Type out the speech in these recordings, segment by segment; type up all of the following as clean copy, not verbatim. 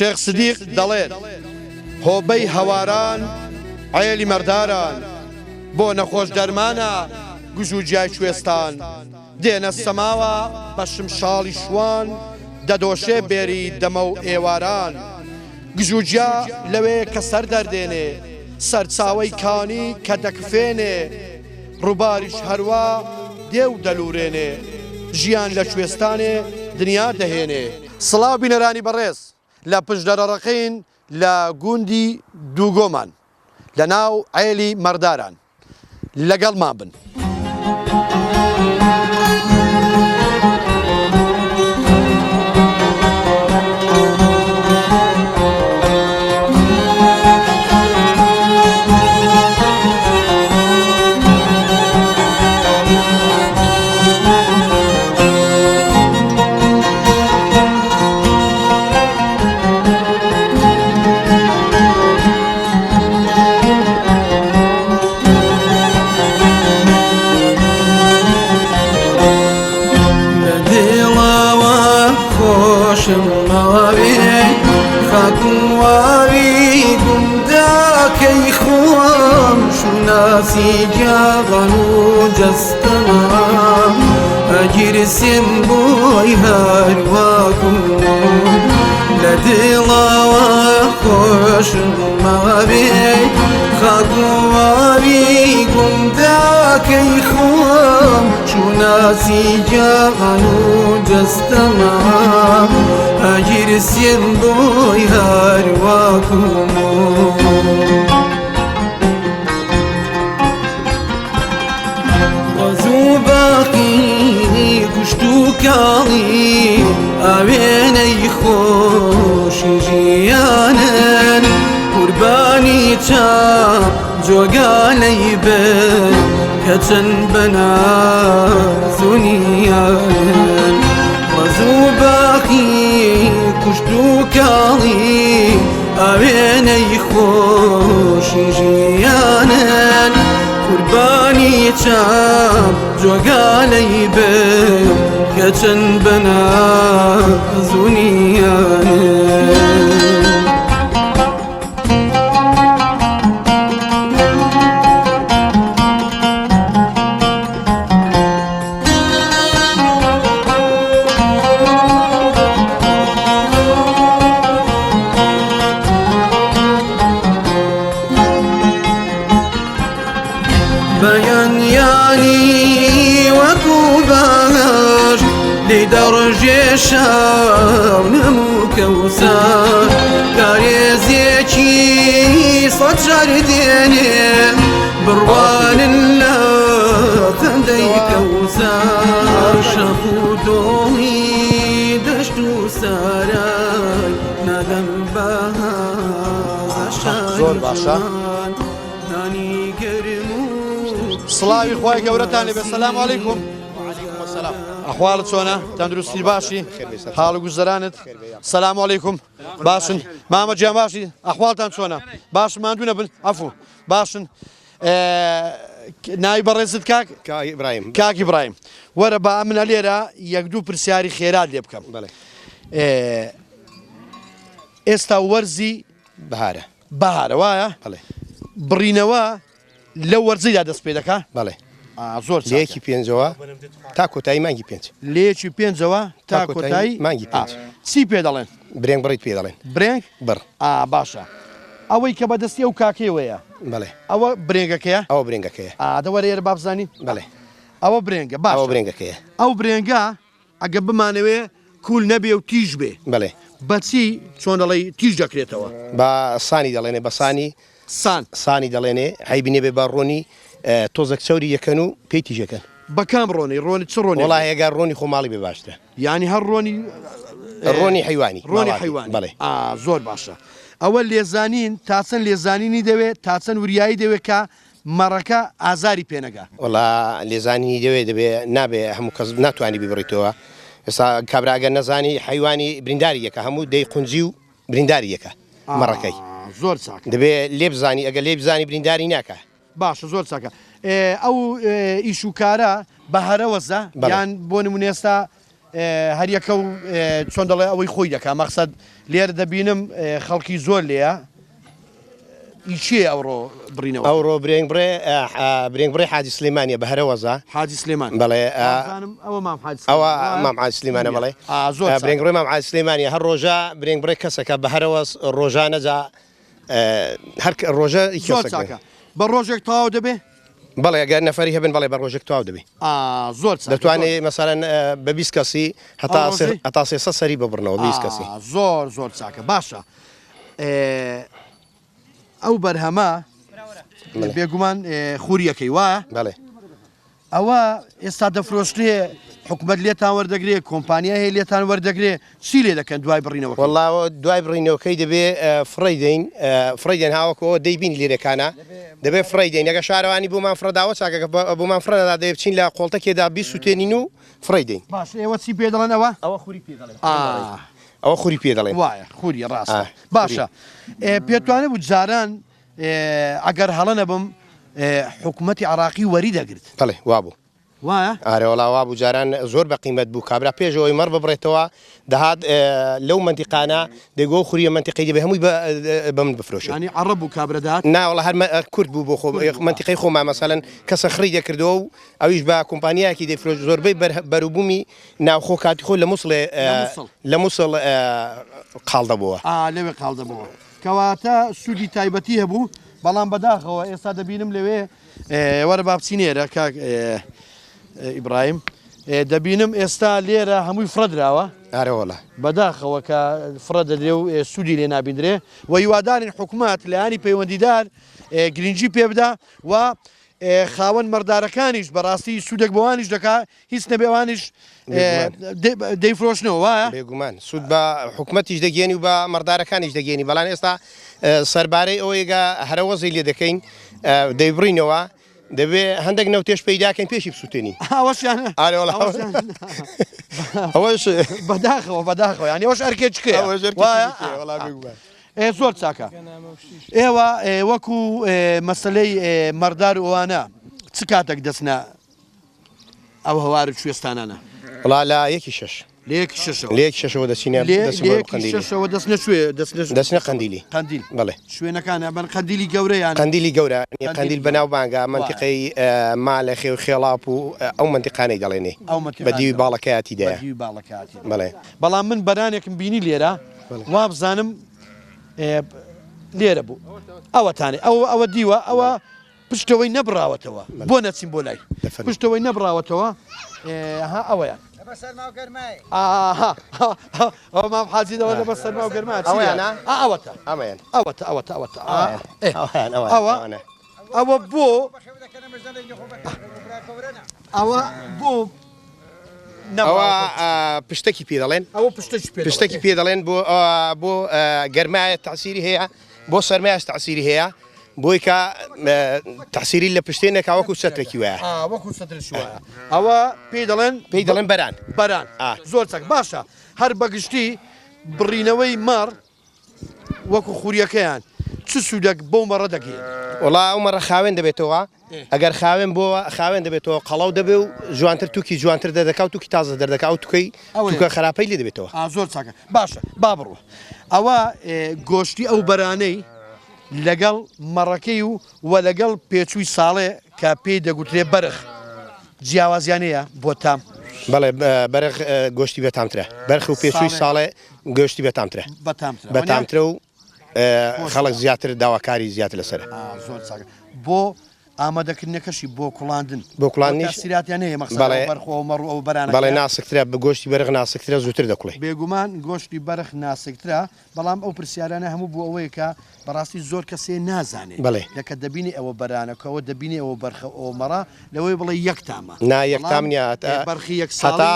شێخ سدیق دەڵێت، هۆبەی هەواران عێلی مەرداران، بۆ نەخۆش دەرمانە گژ و گیای کوێستان، دێنە سەماوە بە شمشاڵی شوان، دەدۆشێ بێری دەمەو ئێواران. گژ و گیا لەوێ کە سەر دەردێنێ، سەرچاوەی کانی کە دەکفێنێ، ڕووباریش هەروا دێ و دەلوورێنێ، ژیان لە کوێستانێ دنیا دەهێنێ. سڵاو بینەرانی بەڕێز لە پشدەرەڕەقین لە گوندی دووگۆمان لە ناو عێلی مەڕداران لەگەڵمان بن. شوناسی گیاغان و جەستەمام ئەگیرسێم بۆی هەرواکم لە دڵاوە خۆشم ماوێ خاک و واوی گونداکەی خۆم شوناسی گیاغان و جەستەمام ئەگیرسێم بۆی هەرواکم. ڕەزوو باقی کوشت و کاڵی ئاوێنەی خۆشی ژیانن قوربانی چا جۆگالەی بن کە چەند بەنازونیان ڕەزوو باقی کوشت و کاڵی ئاوێنەی خۆشی ژیانن قوربانی چاپ جۆگالەی بن کە چەند بەنازونیانن. بەیانیانی وەکو باش لێی دەڕژێ شەونم و کەوسار کارێزێکی سەد جار دێنێ بڕوانن لە خەندەی کەوسار شەخ و دۆڵی دەشت و سارای نادەم بە زۆر باشە. سڵاوی خوای گەورەتان لێبێ سەلام عەلەیکوم ئەحواڵت چۆنە تەندروستی باشی حاڵ و گوزەرانت سەلام عەلەیکوم باشن مامە گیان باشی ئەحواڵتان چۆنە باش ماندوو نەبن عەفو باشن ناوی بەڕێزت کاک کاک ئیبراهیم کاک ئیبراهیم وەرە با منە لێرە یەک دوو پرسیاری خێرات لێ بکەم بەڵێ ئێستا وەرزی بەهارە بەهارە وایە بەڵێ بڕینەوە لەو وەرزەیدا دەست پێ دەکا؟ بەڵێ. ئا زۆر لە یەکی پێنجەوە تا کۆتایی مانگی پێنج. لە یەکی پێنجەوە تا کۆتایی مانگی پێنج. چی پێ دەڵێن؟ برێنگ بڕیت پێ دەڵێن. برێنگ؟ بڕ. ئا باشە. ئەوەی کە بە دەستی ئەو کاکەیەوەیە. بەڵێ. ئەوە برێنگەکەیە؟ ئەوە برێنگەکەیە. ئا دە وەرە ئێرە با بزانین. بەڵێ. ئەوە برێنگە باشە. ئەوە برێنگەکەیە. ئەو برێنگە ئەگە بمانەوێ کول نەبێ و تیژ بێ. بەڵێ. بە چی چۆن دەڵێی تیژ دەکرێتەوە؟ بە سانی دەڵێنێ بە سانی. سان. سانی دەڵێنێ عەیبی نەبێ بە ڕۆنی تۆزەک چەوری یەکەن و پێی تیژەکەن. بە کام ڕۆنی؟ ڕۆنی چ ڕۆنێک؟ وەڵاهی ئەگەر ڕۆنی خۆماڵی بێ باشترە. یانی هەر ڕۆنی ڕۆنی حەیوانی. ڕۆنی حەیوانی. بەڵێ. ئا زۆر باشە. ئەوە لێزانین تا چەند لێزانینی دەوێ تا چەند وریایی دەوێ کە مەڕەکە ئازاری پێ نەگا. وەڵا لێزانینی دەوێ دەبێ نابێ هەموو کەس ناتوانی بیبڕیتەوە ئێستا کابرا ئەگەر نەزانی حەیوانی برینداری یەکە هەموو دەی قونجی و برینداری یەکە مەڕەکەی زۆر چاکە دەبێ لێ بزانی ئەگەر لێ بزانی برینداری ناکە. باشە زۆر چاکە ئەو ئیش و کارە بە هەرەوەزە یان بۆ نمونە ئێستا. هەریەکە و چۆن دەڵێ ئەوەی خۆی دەکا مەقسەد لێرە دەبینم خەڵکی زۆر لێیە ئی کێ ئەوڕۆ بڕینەوە؟ ئەوڕۆ برێنگ بڕێ برێنگ بڕێ حاجی سلێمانیە بە هەرەوەزە. حاجی سلێمان. بەڵێ. وابزانم ئەوە مام حاجی سلێمان. ئەوە مام حاجی سلێمانە بەڵێ. زۆر چاکە. برێنگ بڕێ مام حاجی سلێمانیە هەر ڕۆژە برێنگ بڕێ کەسەکە بە هەرەوەز ڕۆژانە جا هەر ڕۆژە زۆر چاکە. بە ڕۆژێک تەواو دەبێ؟ بەڵێ گەر نەفەری هەبن بەڵێ بە ڕۆژێک تەواو دەبی. ئا زۆر چاکە. دەتوانێ مەسەلەن بە 20 کەسی هەتا هەتا 300 سەری ببڕنەوە 20 کەسی. زۆر زۆر چاکە باشە ئەو بەرهەمە بێگومان خوریەکەی وایە؟ بەڵێ. ئەوە ئێستا دەفرۆشرێ حکومەت لێتان وەردەگرێ کۆمپانیا هەیە لێتان وەردەگرێ چی لێ دەکەن دوای بڕینەوەکەی؟ وەڵا دوای بڕینەوەکەی دەبێ فڕێی دەین فڕێی دەین هاوەکو ئەوە دەیبینی لێرەکانە دەبێ فڕێی دەین ئەگەر شارەوانی بۆمان فڕە داوە چاکە بۆمان فڕە نەدا دەبێ بچین لە قۆڵتەکێدا بیسوتێنین و فڕێی دەین. باشە ئێوە چی پێ دەڵێن ئەوە؟ ئەوە خوری پێ دەڵێن. ئەوە خوری پێ دەڵێن. وایە خوری ڕاستە. باشە پێتوانە بوو جاران ئەگەر هەڵە نەبم حکومەتی عراقی وەری دەگرت. بەڵێ وابوو. وایە؟ ئارێ وەڵا وابوو جاران زۆر بە قیمەت بوو کابرا پێش ئەوەی مەڕ ببڕێتەوە دەهات لەو مەنتیقانە دەیگۆ ئەو خوریە مەنتیقەی دەبێ هەمووی بە من بفرۆشێ. یانی عەڕەب بوو کابرا دەهات؟ نا وەڵا هەر کورد بوو بۆ خۆ مەنتیقەی خۆمان مەسەلەن کەسە خڕی دەکردەوە و ئەویش بە کۆمپانیایەکی دەیفرۆشت زۆربەی بەروبوومی ناوخۆ کاتی خۆی لە موسڵێ لە موسڵ قاڵ دەبۆوە. ئا لەوێ قاڵ دەبۆوە. کەواتە سوودی تایبەتی هەبوو، بەڵام بەداخەوە ئێستا دەبینم لەوێ، وەرە با بچین ئێرە کاک ئیبراهیم، دەبینم ئێستا لێرە هەمووی فڕە دراوە. ئارە وەڵا. بەداخەوە کە فڕە دەدرێ و سوودی لێ نابیندرێ و هیوادارین حکومەت لایەنی پەیوەندیدار گرنگی پێ بدا و خاوەن مەڕدارەکانیش بەڕاستی سوودێک بۆوانیش دەکا هیچ نەبێ ئەوانیش دەیفرۆشنەوە وایە؟ بێگومان سوود بە حکومەتیش دەگەێنی و بە مەڕدارەکانیش دەگەێنی بەڵام ئێستا سەربارەی ئەوەیگە هەرەوەزی لێ دەکەین دەیبڕینەوە دەبێ هەندێک نەوتێش پەیداکەین پێشی بسووتێنین ئەوەشیان ئارێ وەڵا ئەوەش بەداخەوە بەداخەوە یانی ئەوەش ئەرکێکیکەیە ئەوەش ئەرکێکیکەیە وەڵا بێگومان. ئێ زۆر چاکە ئێوە وەکو مەسەلەی مەڕدار و ئەوانە چ کاتێک دەچنە ئەو هەوار و کوێستانانە؟ وەڵا لە یەکی شەش. لە یەکی شەشەوە. لە یەکی شەشەوە دەچینە دەچین بۆ قەندیلی. شەشەوە دەچنە کوێ؟ دەچنە دەچنە قەندیلی. قەندیل. بەڵێ. شوێنەکانە بەن قەندیلی گەورە یان؟ قەندیلی گەورە قەندیل بەناوبانگە مەنتیقەی مالەخێ و خێڵاپ و ئەو مەنتیقانەی دەڵێنێ. ئەو مەنتیقانە. بە دیوی باڵەکایەتیدایە. بە دیوی باڵەکایەتی. بەڵێ. بەڵام من بەرانێکم بینی لێرە وابزانم لێرە بوو ئەوەتانێ ئەوە ئەوە دیوە ئەوە پشتەوەی نەبراوەتەوە بۆ نەچین بۆ لای پشتەوەی نەبراوەتەوە ها ئەوەیان ئەوە مام حاجی دەوە لە بە سەرما و گەرما ئەوەیانە ئەوەتە ئەمەیان ئەوەتە ئەوەتە ئەوەتە ئەوە ئەوە بۆ ئەوە بۆ ئەوە پشتەکی پێ دەڵێن ئەوە پشتەکی پێ پشتەکی پێ دەڵێن بۆ بۆ گەرمایە تاسیری هەیە بۆ سەرمایش تاسیری هەیە بۆی کە تاسیری لە پشتێ نەکا وەکو چەترێکی وایە وەکو چەترێکی وایە ئەوە پێی دەڵێن پێی دەڵێن بەران بەران زۆر چاک باشە هەر بەگشتی بڕینەوەی مەڕ وەکو خوریەکەیان چ سوودێک بەو مەڕە دەگەیەنێت؟ وەڵا ئەو مەڕە خاوێن دەبێتەوە ئەگەر خاوێن بۆوە خاوێن دەبێتەوە قەڵەو دەبێ و جوانتر توکی جوانتر دەردەکا و توکی تازە دەردەکا ئەو توکەی توکە خراپەی لێ دەبێتەوە. ئا زۆر چاکە باشە با بڕۆ ئەوە گۆشتی ئەو بەرانەی لەگەڵ مەڕەکەی و وە لەگەڵ پێچووی ساڵێ کە پێی دەگوترێ بەرخ جیاوازیان هەیە بۆ تام؟ بەڵێ بەرخ گۆشتی بەتامترە بەرخ و پێچووی ساڵێ گۆشتی بەتامترە بەتامترە و خەڵک زیاتر داواکاری زیاتر لەسەرە. زۆر چاکە بۆ ئامادەکردنەکەشی بۆ کوڵاندن بۆ کوڵاندنیش تەئسیراتیان هەیە مەقسەد ئەو بەرخ و ئەو مەڕ و ئەو بەرانە بەڵێ ناسکترە بە گۆشتی بەرخ ناسکترە زووتر دەکوڵێ. بێگومان گۆشتی بەرخ ناسکترە بەڵام ئەو پرسیارانە هەموو بۆ ئەوەیە کە بەڕاستی زۆر کەس هەیە نازانێ بەڵێ. لە کە دەبینێ ئەوە بەرانە کە ئەوە دەبینێ ئەوە بەرخە و ئەوە مەڕە لەوەی بڵێ یەک تامە. نا یەک تام بەڵام نیە هەتا بەرخی یەک ساڵی. هەتا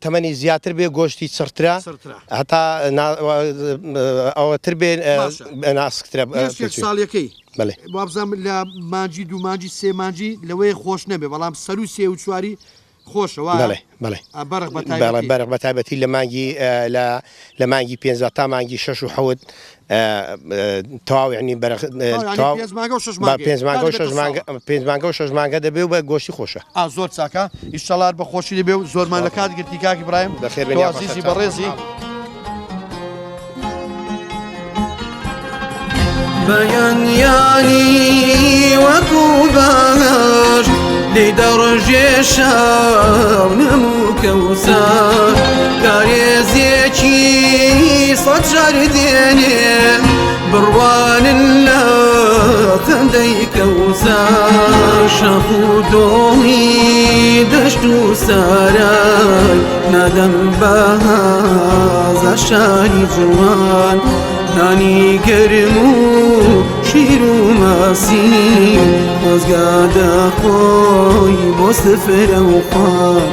تەمەنی زیاتر بێ گۆشتی چڕترە چڕترە. هەتا نا ئەوە تر بێ باشە. ناسکترە پێش یەک ساڵیەکەی بەڵێ. وابزانم لە مانگی دوو مانگی سێ مانگی لەوەیە خۆش نەبێ بەڵام سەروو سێ و چواری. خۆشە وایە؟ بەڵێ بەڵێ. ئا بەرخ بە بەڵێ تایبەتی. بەرخ بە تایبەتی لە مانگی لە لە مانگی پێنجدا تا مانگی شەش و حەوت تەواو یعنی بەرخ تەواو پێنج مانگە و شەش مانگە پێنج مانگە و شەش مانگە پێنج مانگە و شەش مانگە دەبێ و بە گۆشتی خۆشە. ئا زۆر چاکە ئیشەڵا هەر بە خۆشی دەبێ و زۆرمان لە کات گرتی کاک ئیبراهیم بەخێر بێن تۆ یاخوا ئازیزی سەرچاوە. بەڕێزی. بەیانیانی وەکو بەهار لێی دەڕژێ شەونم و کەوسار کارێزێکی سەد جار دێنێ بڕوانن لە خەندەی کەوسار شاخ و دۆڵی دەشت و سارای نادەم بە هازا شاری جوان نانی گەرم و شیر و ماسی خۆزگا دەخۆی بۆ سفرە و خوان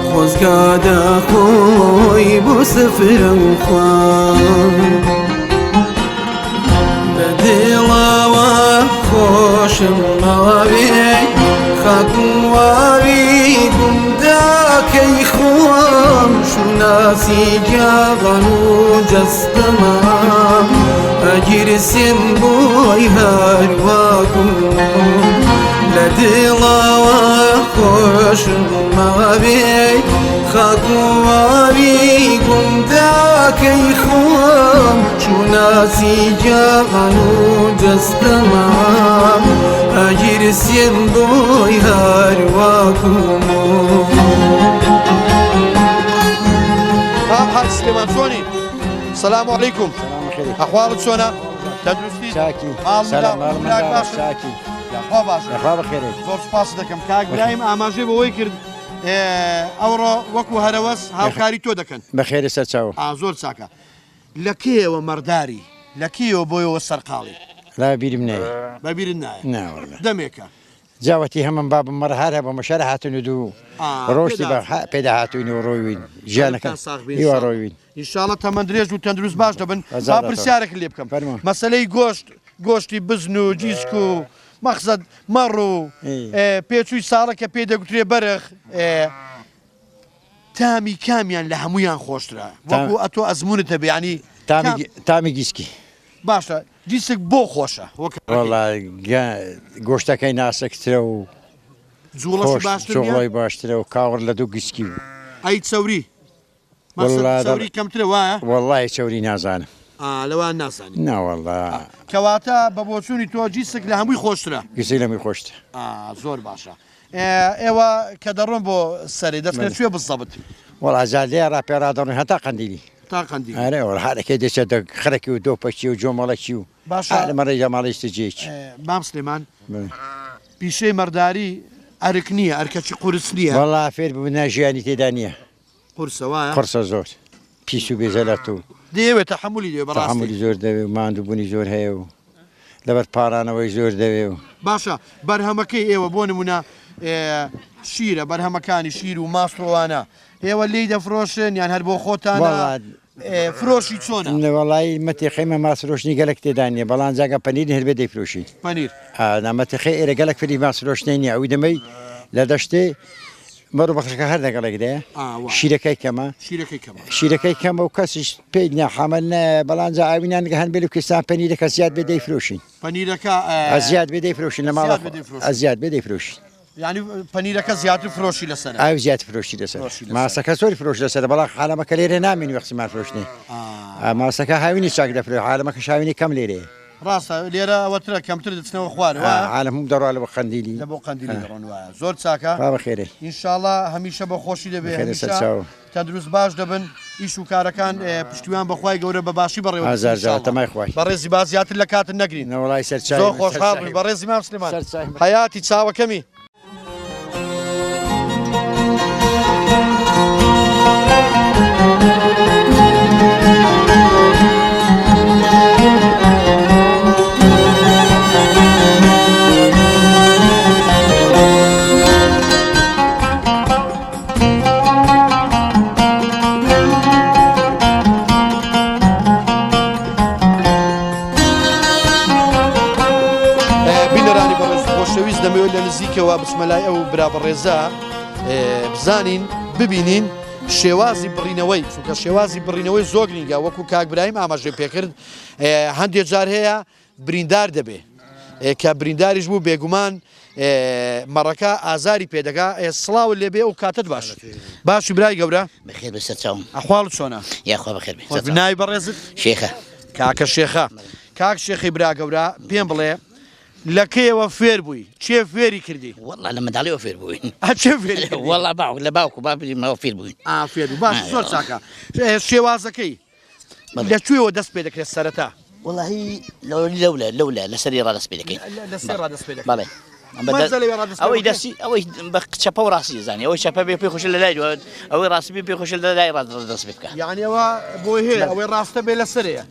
خۆزگا دەخۆی بۆ سفرە و خوان لە دڵەوە خۆشم ماوێ خاک و واوی گوندەکەی خۆم شوناسی گیاغان و جەستەمە ئەگیرسێم بۆی هەرواکم لە دڵەوە خۆشم ماوێ خاک و واوی گوندەکەی خۆم شوناسی گیان و جەستەمە ئەگیرسێم بۆی هەرواکم حاج سلێمان چۆنی؟ سلام علیکم ئەحواڵت چۆنە؟ تەندروستی چاکی ماڵ سلام منداڵ ماڵ براک منداڵ باشن؟ چاکی یاخوا باشە یاخوا بەخێرێت زۆر سوپاست دەکەم کاک برایم ئاماژەی بەوەی کرد ئەوڕۆ وەکو هەرەوەز هاوکاری تۆ دەکەن. بەخێرێ سەرچاوە. ئا زۆر چاکە. لە کەیەوە مەڕداری؟ لە کەیەوە بۆیەوە سەرقاڵی؟ لا بیرم نایە. بە بیرت نایە؟ نا وەڵا. دەمێکە. جا وەتی هەمم بابم مەڕ هەر هەبوو مەشەر هاتن و دوو ڕۆشتی بە پێدا هاتووین و ڕۆیوین ژیانەکە هیوا ڕۆیوین. ئینشاڵڵا تەمەن درێژ و تەندروست باش دەبن. با پرسیارێکت لێ بکەم. مەسەلەی گۆشت، گۆشتی بزن و گیسک و مەخزەد مەڕ و پێچووی ساڵە کە پێی دەگوترێ بەرخ تامی کامیان لە هەمویان خۆشترە وەکو ئەتۆ ئەزمونت هەبێ ینی تامی گیسکی باشە گیسک بۆ خۆشە وەڵا گۆشتەکەی ناسکترە و جوڵەشی باشتر جوڵەی باشترە و کاوڕ لە دوو گیسکی بوو ئەی چەوری وەڵا چەوری کەمترە وایە؟ وەڵای چەوری نازانم. ئا لەوان نازانی. نا وەڵا. کەواتە بە بۆچوونی تۆ گیسک لە هەمووی خۆشترە؟ گیسک لە هەمووی خۆشترە. ئا زۆر باشە. ئێوە کە دەڕۆن بۆ سەرێ دەچنە کوێ بزەبت؟ وەڵا جادەیە ڕاپێ ڕادەڕۆین هەتا قەندیلی. تا قەندیلی. ئەرێ وەڵا هەرەکەی دەچێتە خەرەکی و دۆپەکی و جۆمەڵەکی و باشە. ئا لە مەڕی جەماڵی ستجێکی. مام سلێمان پیشەی مەڕداری ئەرک نییە، ئەرکەکی قورس نییە؟ وەڵا فێر بوو نا ژیانی تێدا نییە. قورسە وایە؟ قورسە زۆر پیس و بێزەلەت و. دەیەوێت تەحەمولی دەوێت بەڕاستی. تەحەمولی زۆر دەوێ و ماندووبوونی زۆر هەیە و لەبەر پاڕانەوەی زۆر دەوێ و. باشە بەرهەمەکەی ئێوە بۆ نموونە شیرە بەرهەمەکانی شیر و ماست و ئەوانە ئێوە لێی دەفرۆشن یان هەر بۆ خۆتانە؟ فرۆشی چۆنە؟ وەڵایی مەتیخەی مە ماست فرۆشتنی گەلەک تێدا نییە بەڵام جاگە پەنیر هەر بێ دەیفرۆشین. پەنیر. نا مەتیخەی ئێرە گەلەک فری ماست فرۆشتنی نییە ئەوی دەمەی لە دەشتێ مەڕ و بەخشەکە هەر دەگەڵێک دەیە شیرەکەی کەمە شیرەکەی کەمە و کەسیش پێی ناحەمە نایە بەڵام جا ئاوینان هەن بێ و کەسان پەنیرەکە زیاد بێ دەیفرۆشین پەنیرەکە زیاد بێ دەیفرۆشین لە ماڵ زیاد بێ دەیفرۆشین یعنی پەنیرەکە زیاتر فرۆشی لەسەر ئاو زیاتر فرۆشی لەسەر ماسەکە زۆر فرۆش لەسەر بەڵام حالەمەکە لێرە نامێنی وەختی مار فرۆشتنی ماسەکە هاوینی چاک دەفرۆ حالەمەکە شاوینی کەم لێرەیە ڕاستە لێرە ئەوەترە کەمتر دەچنەوە خوارەوە عالم هەموو دەڕوا لە بۆ قەندیلی لە بۆ قەندیلی دەڕۆن وایە زۆر چاکە با بەخێرێ ئینشاڵا هەمیشە بە خۆشی دەبێ بەخێرێ هەمیشە سەرچاوە. تەندروست باش دەبن ئیش و کارەکان پشتیوان بەخوای گەورە بە باشی بەڕێوە دەچن هەزار جار ئینشاڵا تەمای خوای. بەڕێزی با زیاتر لە کاتت نەگرین نەوەڵای سەرچاوی زۆر من، خۆشحاڵ سەرچاوی بووین من. بەڕێزی مام سلێمان سەرچاوی من. حەیاتی چاوەکەمی. بینەرانی بەڕێز و خۆشەویست دەمەوێت لە نزیکەوە بچمە لای ئەو برا بەڕێزە. بزانین ببینین شێوازی بڕینەوەی چونکە شێوازی بڕینەوەی زۆر گرنگە وەکو کاک برایم ئاماژەی پێکرد هەندێک جار هەیە بریندار دەبێ کە برینداریش بوو بێگومان مەڕەکە ئازاری پێدەگا سڵاو لێبێ ئەو کاتت باش باشی برای گەورە بەخێر بە سەر چاوم ئەحواڵ چۆنە یاخوا بەخێر بێ ناوی بەڕێزت شێخە کاکە شێخە کاک شێخی برا گەورە پێم بڵێ لە کەیەوە فێر بووی؟ کێ فێری کردی؟ وەڵا لە منداڵیەوە فێر بووین. ئا کێ فێری کردی؟ وەڵا باوک لە باوک و بابیمەوە فێر بووین. ئا فێر بوو باش زۆر چاکە. شێوازەکەی لە کوێوە دەست پێ دەکرێت سەرەتا؟ وەڵاهی لەولا لەولا لە سەری ڕا دەست پێ دەکەین. لە سەر ڕا دەست پێ دەکەین. بەڵێ. ئەوەی دەستی ئەوەی بە چەپە و ڕاستی زانی ئەوەی چەپە بێ پێی خۆشە لە لای ئەوەی ڕاستی بێ پێی خۆشە لە لای ڕاست دەست پێ بکە. یعنی ئەوە بۆی هەیە ئەوەی ڕاستە بێ لە سەرەیە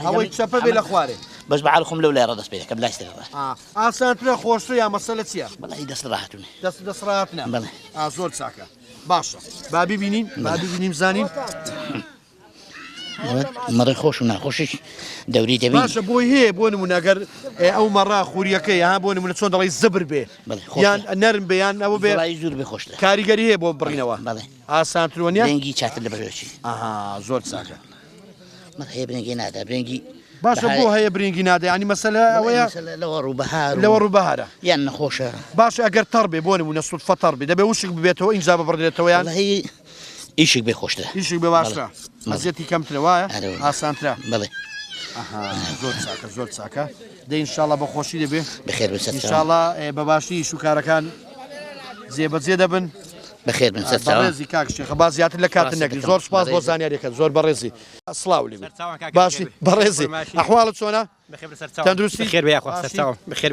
ئەوەی چەپە بێ لە خوارێ. بەس بە عەل خۆم لەو لای ڕا دەست پێ دەکەم لای سەر ڕا. ئا ئاسانترە خۆشترە یا مەسەلە چیە؟ وەڵاهی دەست ڕاهاتونێ. دەست دەست ڕاهاتنە؟ بەڵێ. ئا زۆر چاکە باشە با بیبینین با بیبینیم زانین. مەڕی خۆش و ناخۆشیش دەوری دەبین. باشە بۆی هەیە بۆ نمونە گەر ئەو مەڕە خوریەکەی ها بۆ نمونە چۆن دەڵێی زبر بێ یان نەرم بێ یان ئەوە بێ زۆر بێ خۆشترە. کاریگەری هەیە بۆ بڕینەوە؟ بەڵێ. ئاسانتر وەنیە؟ برێنگی چاتر لە بەرەوەچی. ئەها زۆر چاکە. مەڕ هەیە برێنگی نادا برێنگی باشە بۆ هەیە برینگی نادا ینی مەسەلە ئەوەیە لەوە ڕووبەهار لەوە ڕووبەهارە یان نەخۆشە باشە ئەگەر تەڕ بێ بۆ نمونە سودفە تەڕ بێ دەبێ وشک ببێتەوە ئینجا ببڕدرێتەوە یان ئیشک بێ خۆشترە ئیشک بێ باشترە ئەزیەتی کەمترە وایە ئاسانترە بەڵێ زۆر چاکە زۆر چاکە دە ئینشاءاللە بە خۆشی دەبێ بەخێر بن سەرچاوە ئینشاءاللە بە باشی ئیش و کارەکان جێبەجێ دەبن بەخێر بن سەرچاوە. بەڕێزی کاک شێخە با زیاتر لە کاتت نەگرین زۆر سوپاس بۆ زانیاریەکەت زۆر بەڕێزی سڵاو لێ باشی بەڕێزی ئەحواڵت چۆنە تەندروستی باشی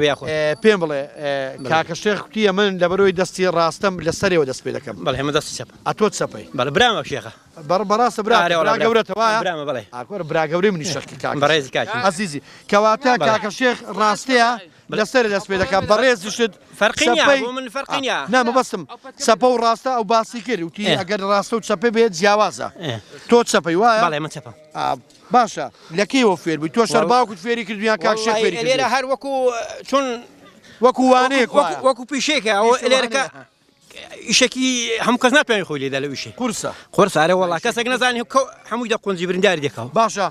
پێم بڵێ کاکە شێخ کوتیە من لەبەرەوەی دەستی ڕاستەم لەسەرەوە دەست پێ دەکەم بەڵێ من دەستی چەپم ئەتۆ چەپەی بەڵێ برامە شێخە بەڕ بەڕاستە برا برا گەورەتە وایە برامە بەڵێ ئاکۆر برا گەورەی منی شەخی کاک بەڕێزی کاکی ئەزیزی کەواتە کاکە شێخ ڕاستەیە لەسەر دەست پێ دەکات بەڕێزیشت فەرقی نیە بۆ من فەرقی نیە نا مەبەستم چەپە و ڕاستە ئەو باسی کرد وتی ئەگەر ڕاستە و چەپە بێت جیاوازە تۆ چەپەی وایە بەڵێ من چەپم باشە لە کەیەوە فێر بووی تۆ شەر باوکت فێری کردو یان کاک شێخ فێری کردووی لێرە هەر وەکو چۆن وەکو وانەیەک وایە وەکو پیشێکە ئەوە لێرەکە ئیشێکی هەموو کەس ناتوانێت خۆی لێدا لەو ئیشێ قورسە قورسە ئەرێ وەڵا کەسێک نەزانێت هەمووی دە قونجی برینداری دێکەوە باشە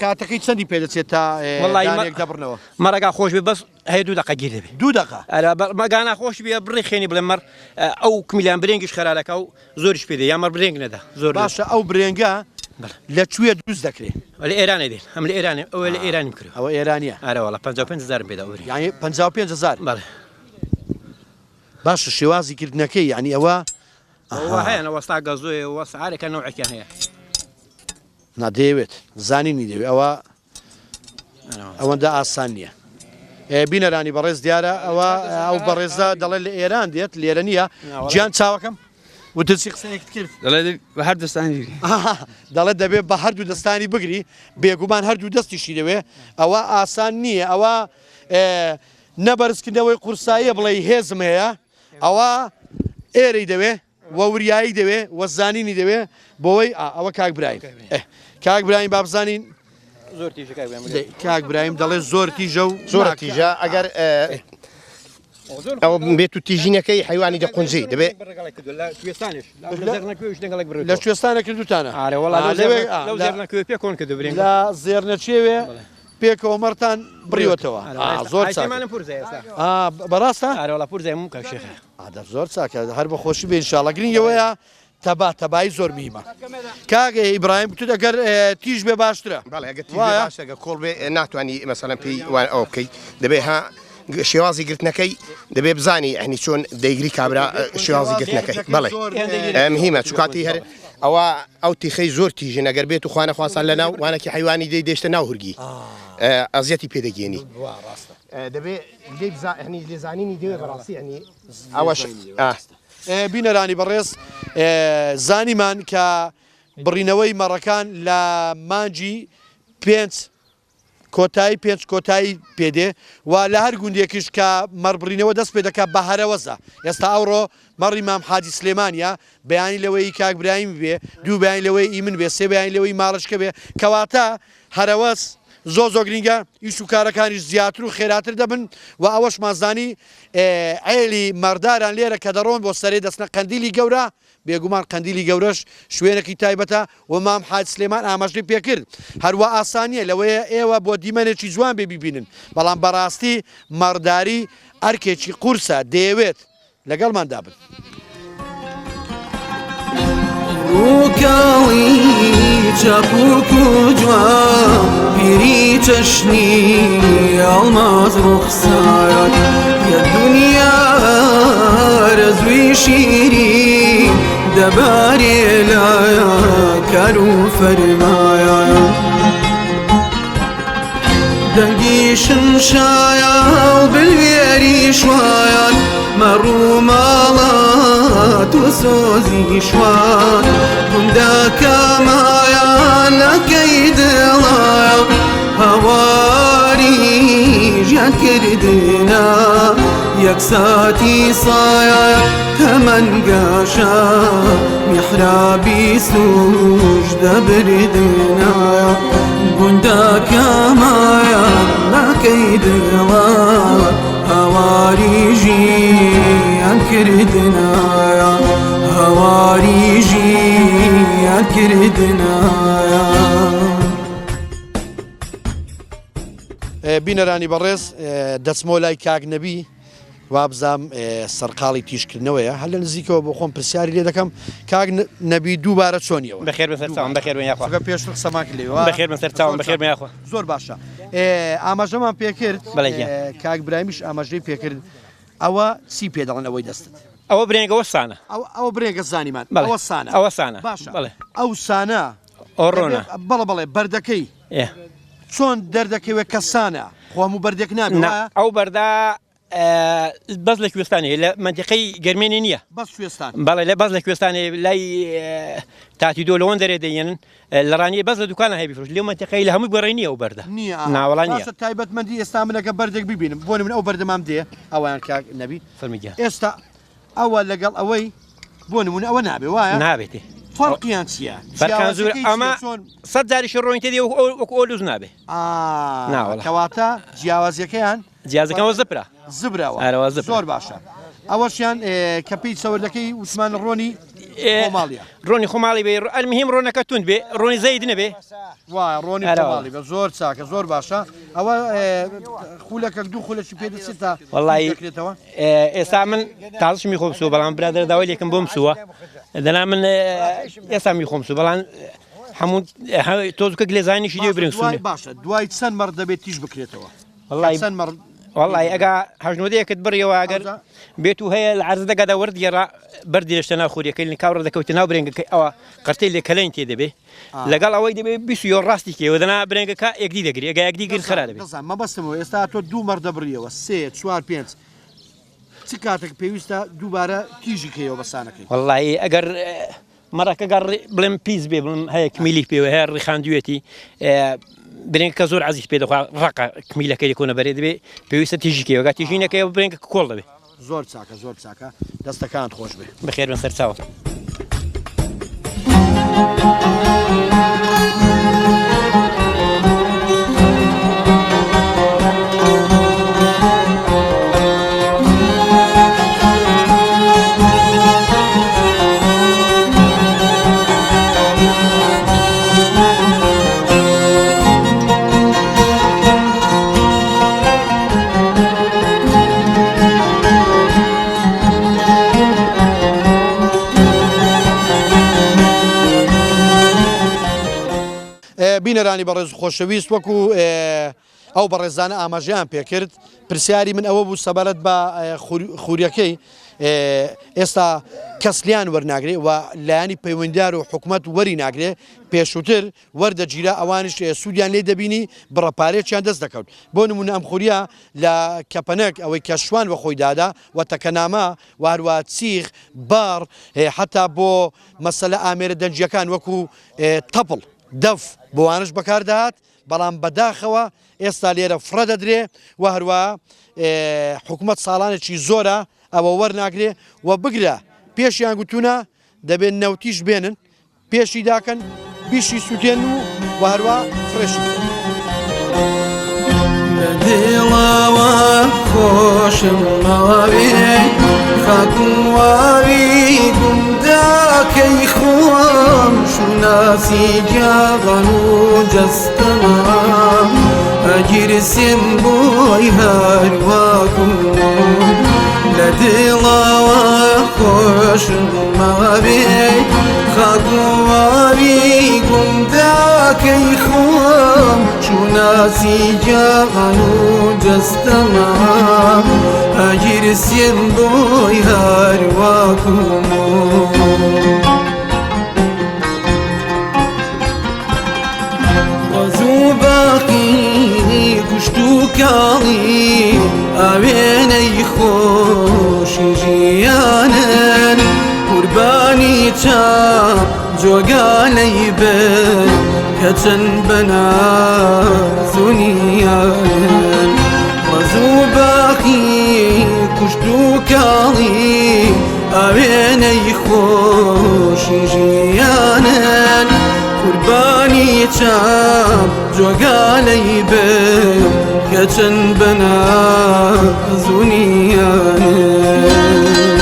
کاتەکەی چەندی پێ دەچێت تا وەڵی دانێک دەبڕنەوە مەڕەگا خۆش بێ بەس هەیە دوو دەقە گیر دەبێ دوو دەقە ئەرا مەگانا خۆش بێ بڕی خێنی بڵێ مەڕ ئەو کمیلیان برێنگیش خەرارەکە و زۆریش پێ دێ یا مەڕ برێنگ نەدا زۆر باشە ئەو برێنگە لە کوێ دروست دەکرێ لە ئێرانێ دێن ئەم لە ئێرانێ ئەوە لە ئێرانیم کرد ئەوە ئێرانیە ئەرە وەڵا 55 هەزارم پێدا ئەو برێنگ یعنی 55 هەزار بەڵێ باشە شێوازی کردنەکەی یعنی ئەوە ئەوە هەیە وەستا گەزۆیە وەسعارێکە نەوعێکیان هەیە نا دەیەوێت زانینی دەوێت ئەوە ئەوەندە ئاسان نییە. بینەرانی بەڕێز دیارە ئەوە ئەو بەڕێزە دەڵێت لە ئێران دێت لێرە نییە گیان چاوەکەم وتت چی قسەیەکت کرد دەڵێت بە هەر دەستانی بگری دەڵێت دەبێت بە هەردوو دەستانی بگری بێگومان هەردوو دەستیشی دەوێ ئەوە ئاسان نییە ئەوە نە بەرزکردنەوەی قورساییە بڵێی هێزم هەیە ئەوە ئێرەی دەوێ و وریایی دەوێ و زانینی دەوێ بۆی ئەوە کاک برایم کاک برایم با بزانین زۆر تیژە کاک برایم کاک برایم دەڵێ زۆر تیژە و زۆر تیژە ئەگەر ئەوە بێت و تیژینەکەی حیوانی دەقونجی دەبێ لە کوێستانە کردوتانە لە زێرنەچێوێ پێکەوە مەڕتان بڕیوەتەوە زۆر بەڕاستە زۆر چاکە هەر بە خۆشی بێ ئینشاڵڵا گرنگ ئەوەیە تەبا تەبایی زۆر مهمە کاک ئیبراهیم گوتت ئەگەر تیژ بێ باشترە بەڵێ ئەگەر تیژ بێ باشە گە کۆڵ بێ ناتوانانی مەسەلەن پێی وان ئەوە بکەیت دەبێ ها شێوازی گرتنەکەی دەبێ بزانی ئەنی چۆن دەیگری کابرا شێوازی گرتنەکەی بەڵێ مهمە چکاتی هەر ئەوە ئەو تیخەی زۆر تیژن ئەگەر بێت و خوانە خواستان لە ناو وانەکی حیوانی دەی دەشتە ناو هورگی ئەزیەتی پێدەگەێنی دەبێ لێزانینی دەوێ بەڕاستی ئەنی ئەوەش بینەرانی بەڕێز زانیمان کە بڕینەوەی مەڕەکان لە مانگی پێنج کۆتایی پێنج کۆتایی پێدێ و لە هەر گوندێکیش کە مەڕبڕینەوە دەست پێ دەکات بە هەرەوەزە ئێستا ئەوڕۆ مەڕی مام حاجی سلێمانە بەیانی لەوەی کاک برایم بێ دوو بەیانی لەوەی ئی من بێ سێ بەیانی لەوەی ماڵشکە بێ کەواتە هەرەوەز. زۆر زۆر گرینگە ئیش و کارەکانیش زیاتر و خێراتر دەبن و ئەوەشمان زانی عێلی مەڕداران لێرە کە دەڕۆن بۆ سەرێ دەچنە قەندیلی گەورە بێگومان قەندیلی گەورەش شوێنێکی تایبەتە و مام حاج سلێمان ئاماژەی پێکرد هەروا ئاسان نییە لەوەیە ئێوە بۆ دیمەنێکی جوان بێ بیبینن بەڵام بەڕاستی مەڕداری ئەرکێکی قورسە دەیەوێت لەگەڵماندا بن. ڕووکاڵی چاپوک و جوان پیری چەشنی ئەڵماس ڕوخسارات یە دنیا رەزوی شیری دەبارێ لە کار و فەرمایە دەنگی شمشایە و بلوێری شوایان مەڕ و ماڵات و سۆزی شوان گوندەکەمایان لەکەی دڵایە هاواری ژیان کردنا یەک ساتی سایە تەمەن گەشە میحرابی سوژ دەبردنا گوندەکەمایە ناکەی دڵە هاواری ژیان کردنایە هاواری ژیان کردنایە. بینەرانی بەڕێز دەچمەوە لای کاک نەبی وابزام سەرقاڵی تیژکردنەوەیە هەر لە نزیکەوە بۆ خۆم پرسیاری لێ دەکەم کاک نەبی دووبارە چۆنیەوە بەخێر بن سەرچاوم بەخێر بن یاخوا چونکە پێشتر قسەمان کرد لێوە بەخێر بن سەرچاوم بەخێر بن یاخوا زۆر باشە ئاماژەمان پێکرد بەڵێ گیان. کاک برایمیش ئاماژەی پێکرد ئەوە چی پێ دەڵێن ئەوەی دەستت ئەوە برێنگە وە سانە ئەو ئەوە برێنگە زانیمان بەڵێ ئەوە سانە ئەوە سانە باشە بەڵێ ئەو سانە ئەو ڕۆنە بەڵێ بەڵێ بەردەکەی ئێ چۆن دەردەکەوێت کە سانە خۆ هەموو بەردێک نابێ نا وایە؟ ئەو بەردە بەس لە کوێستانێ لە مەنتیقەی گەرمێنێ نییە. بەس کوێستان. بەڵێ لە بەس لە کوێستانێ لای تاتی دۆ لەوەن دەرێ دەیەنن لە ڕانیە بەس لە دوکانە هەیە بیفرۆش لەو مەنتیقەی لە هەمووی گۆڕێ نییە ئەو بەردە. نییە ئا. نا وەڵا نییە. باشە تایبەتمەندی ئێستا من ئەگەر بەردێک ببینم بۆ نمونە ئەو بەردەمام دێ ئەوەیان کاک نەبی. فەرموو گیان. ئێستا ئەوە لەگەڵ ئەوەی بۆ نمونە ئەوە نابێ وایە؟ نابێتێ. فەرقیان چییە؟ فەرقیان زۆرە جیاوازیەکەی ئەمە چییە چۆن؟ سەد جاریشی ڕۆین تێدی وەکو ئەو لووس نابێ. ئا نا وەڵا. کەواتە جیاوازیەکەیان جیازەکەمەوە زبرە. زبرە وە. ئەرەوە زبرە. زۆر باشە. ئەوەشیان کە پێی چەوردەکەی وتمان ڕۆنی خۆماڵیە. ڕۆنی خۆماڵی بێ ئەلمهیم ڕۆنەکە توند بێ ڕۆنی زەید نەبێ. وایە ڕۆنی خۆماڵی بێ زۆر چاکە زۆر باشە. ئەوە خولەکەک دوو خولەکی پێ دەچێت تا وەڵی دەکرێتەوە. ئێستا من تازەشمی خۆم سووە بەڵام برادەر داوای لێکم بۆم سووە دەنا من ئێستا می خۆم سوو بەڵام هەموو تۆزکە گلێزانیشی لێ برنگ سوونێ. باشە دوای چەند مەڕ دەبێت تیژ بکرێتەوە؟ وەڵی چەند مەڕ وەڵی ئەگا هەژنۆدەیەکت بڕیەوە ئەگەر بێت و هەیە لە عەرز دەگەدا وەرد گێڕا بەردی لەشتە ناو خوریەکەی لە کاوڕە دەکەوتە ناو برنگەکەی ئەوە قرتەی لێ کەلێن تێ دەبێ لەگەڵ ئەوەی دەبێ بیست یۆ ڕاستی کێوە دەنا برنگەکە یەکدی دەگری ئەگا یەکدی گرت خرا دەبێ. دەزانم مەبەستم ئەوە ئێستا تۆ دوو مەڕ دەبڕیەوە سێ چوار پێنج چ کاتێک پێویستە دووبارە تیژی کەیەوە بە سانەکەی؟ وەڵی ئەگەر مەڕەکە گەر بڵێم پیس بێ بڵێم هەیە کمیلی پێوە هەیە ڕیخاندوێتی برنگەکە زۆر عەزیز پێ دەخوا ڕەقە کمیلەکەی لە کۆنە بەرێ دەبێ پێویستە تیژی کەیەوە گا تیژی نەکەیەوە برنگەکە کۆڵ دەبێ. زۆر چاکە زۆر چاکە دەستەکانت خۆش بێ. بەخێر بن سەرچاوە. بینەرانی بەڕێز خۆشەویست وەکو ئەو بەڕێزانە ئاماژەیان پێکرد، پرسیاری من ئەوە بوو سەبارەت بە خوریەکەی ئێستا کەس لیان وەرناگرێ و لایەنی پەیوەندیدار و حکومەت وەری ناگرێ، پێشووتر وەردەگیرا ئەوانیش سوودیان لێ دەبینی بڕە پارەیەکیان دەست دەکەوت، بۆ نموونە ئەم خوریە لە کەپەنەک ئەوەی کە شوان بە خۆی دادا و تەکەنامە و هەروە چیغ باڕ حەتا بۆ مەسەلە ئامێرە دەنگییەکان وەکو تەپڵ دەف بۆوانەش بەکار دەهات. بەڵام بەداخەوە ئێستا لێرە فڕە دەدرێ و هەروا حکومەت ساڵانێکی زۆرە ئەوە وەرناگرێ و بگرە پێشیان گوتونە دەبێت نەوتیش بێنن پێشی داکەن بیشی سووتێن و و هەروا فرێشی بکەن. دڵەوە خۆشم ماوێ خاک و واوی گوندەکەی خۆم شوناسی گیاغان و جەستەمە ئەگیرسێم بۆی هەرواکم لە دڵەوە خۆشم ماوێ خاک و واوی گوندەکەی خۆم شوناسی گیان و جەستەمە ئەگیرسێم بۆی هەرواکم ڕەزوو باقی کوشت و کاڵی ئاوێنەی خۆشی ژیانن قوربانی چا جۆگالەی بن کە چەند بەنازونیان ڕەزوو باقی کوشت و کاڵی ئاوێنەی خۆشی ژیانن قوربانی چاپ جۆگالەی بن کە چەند بەنازونیانن.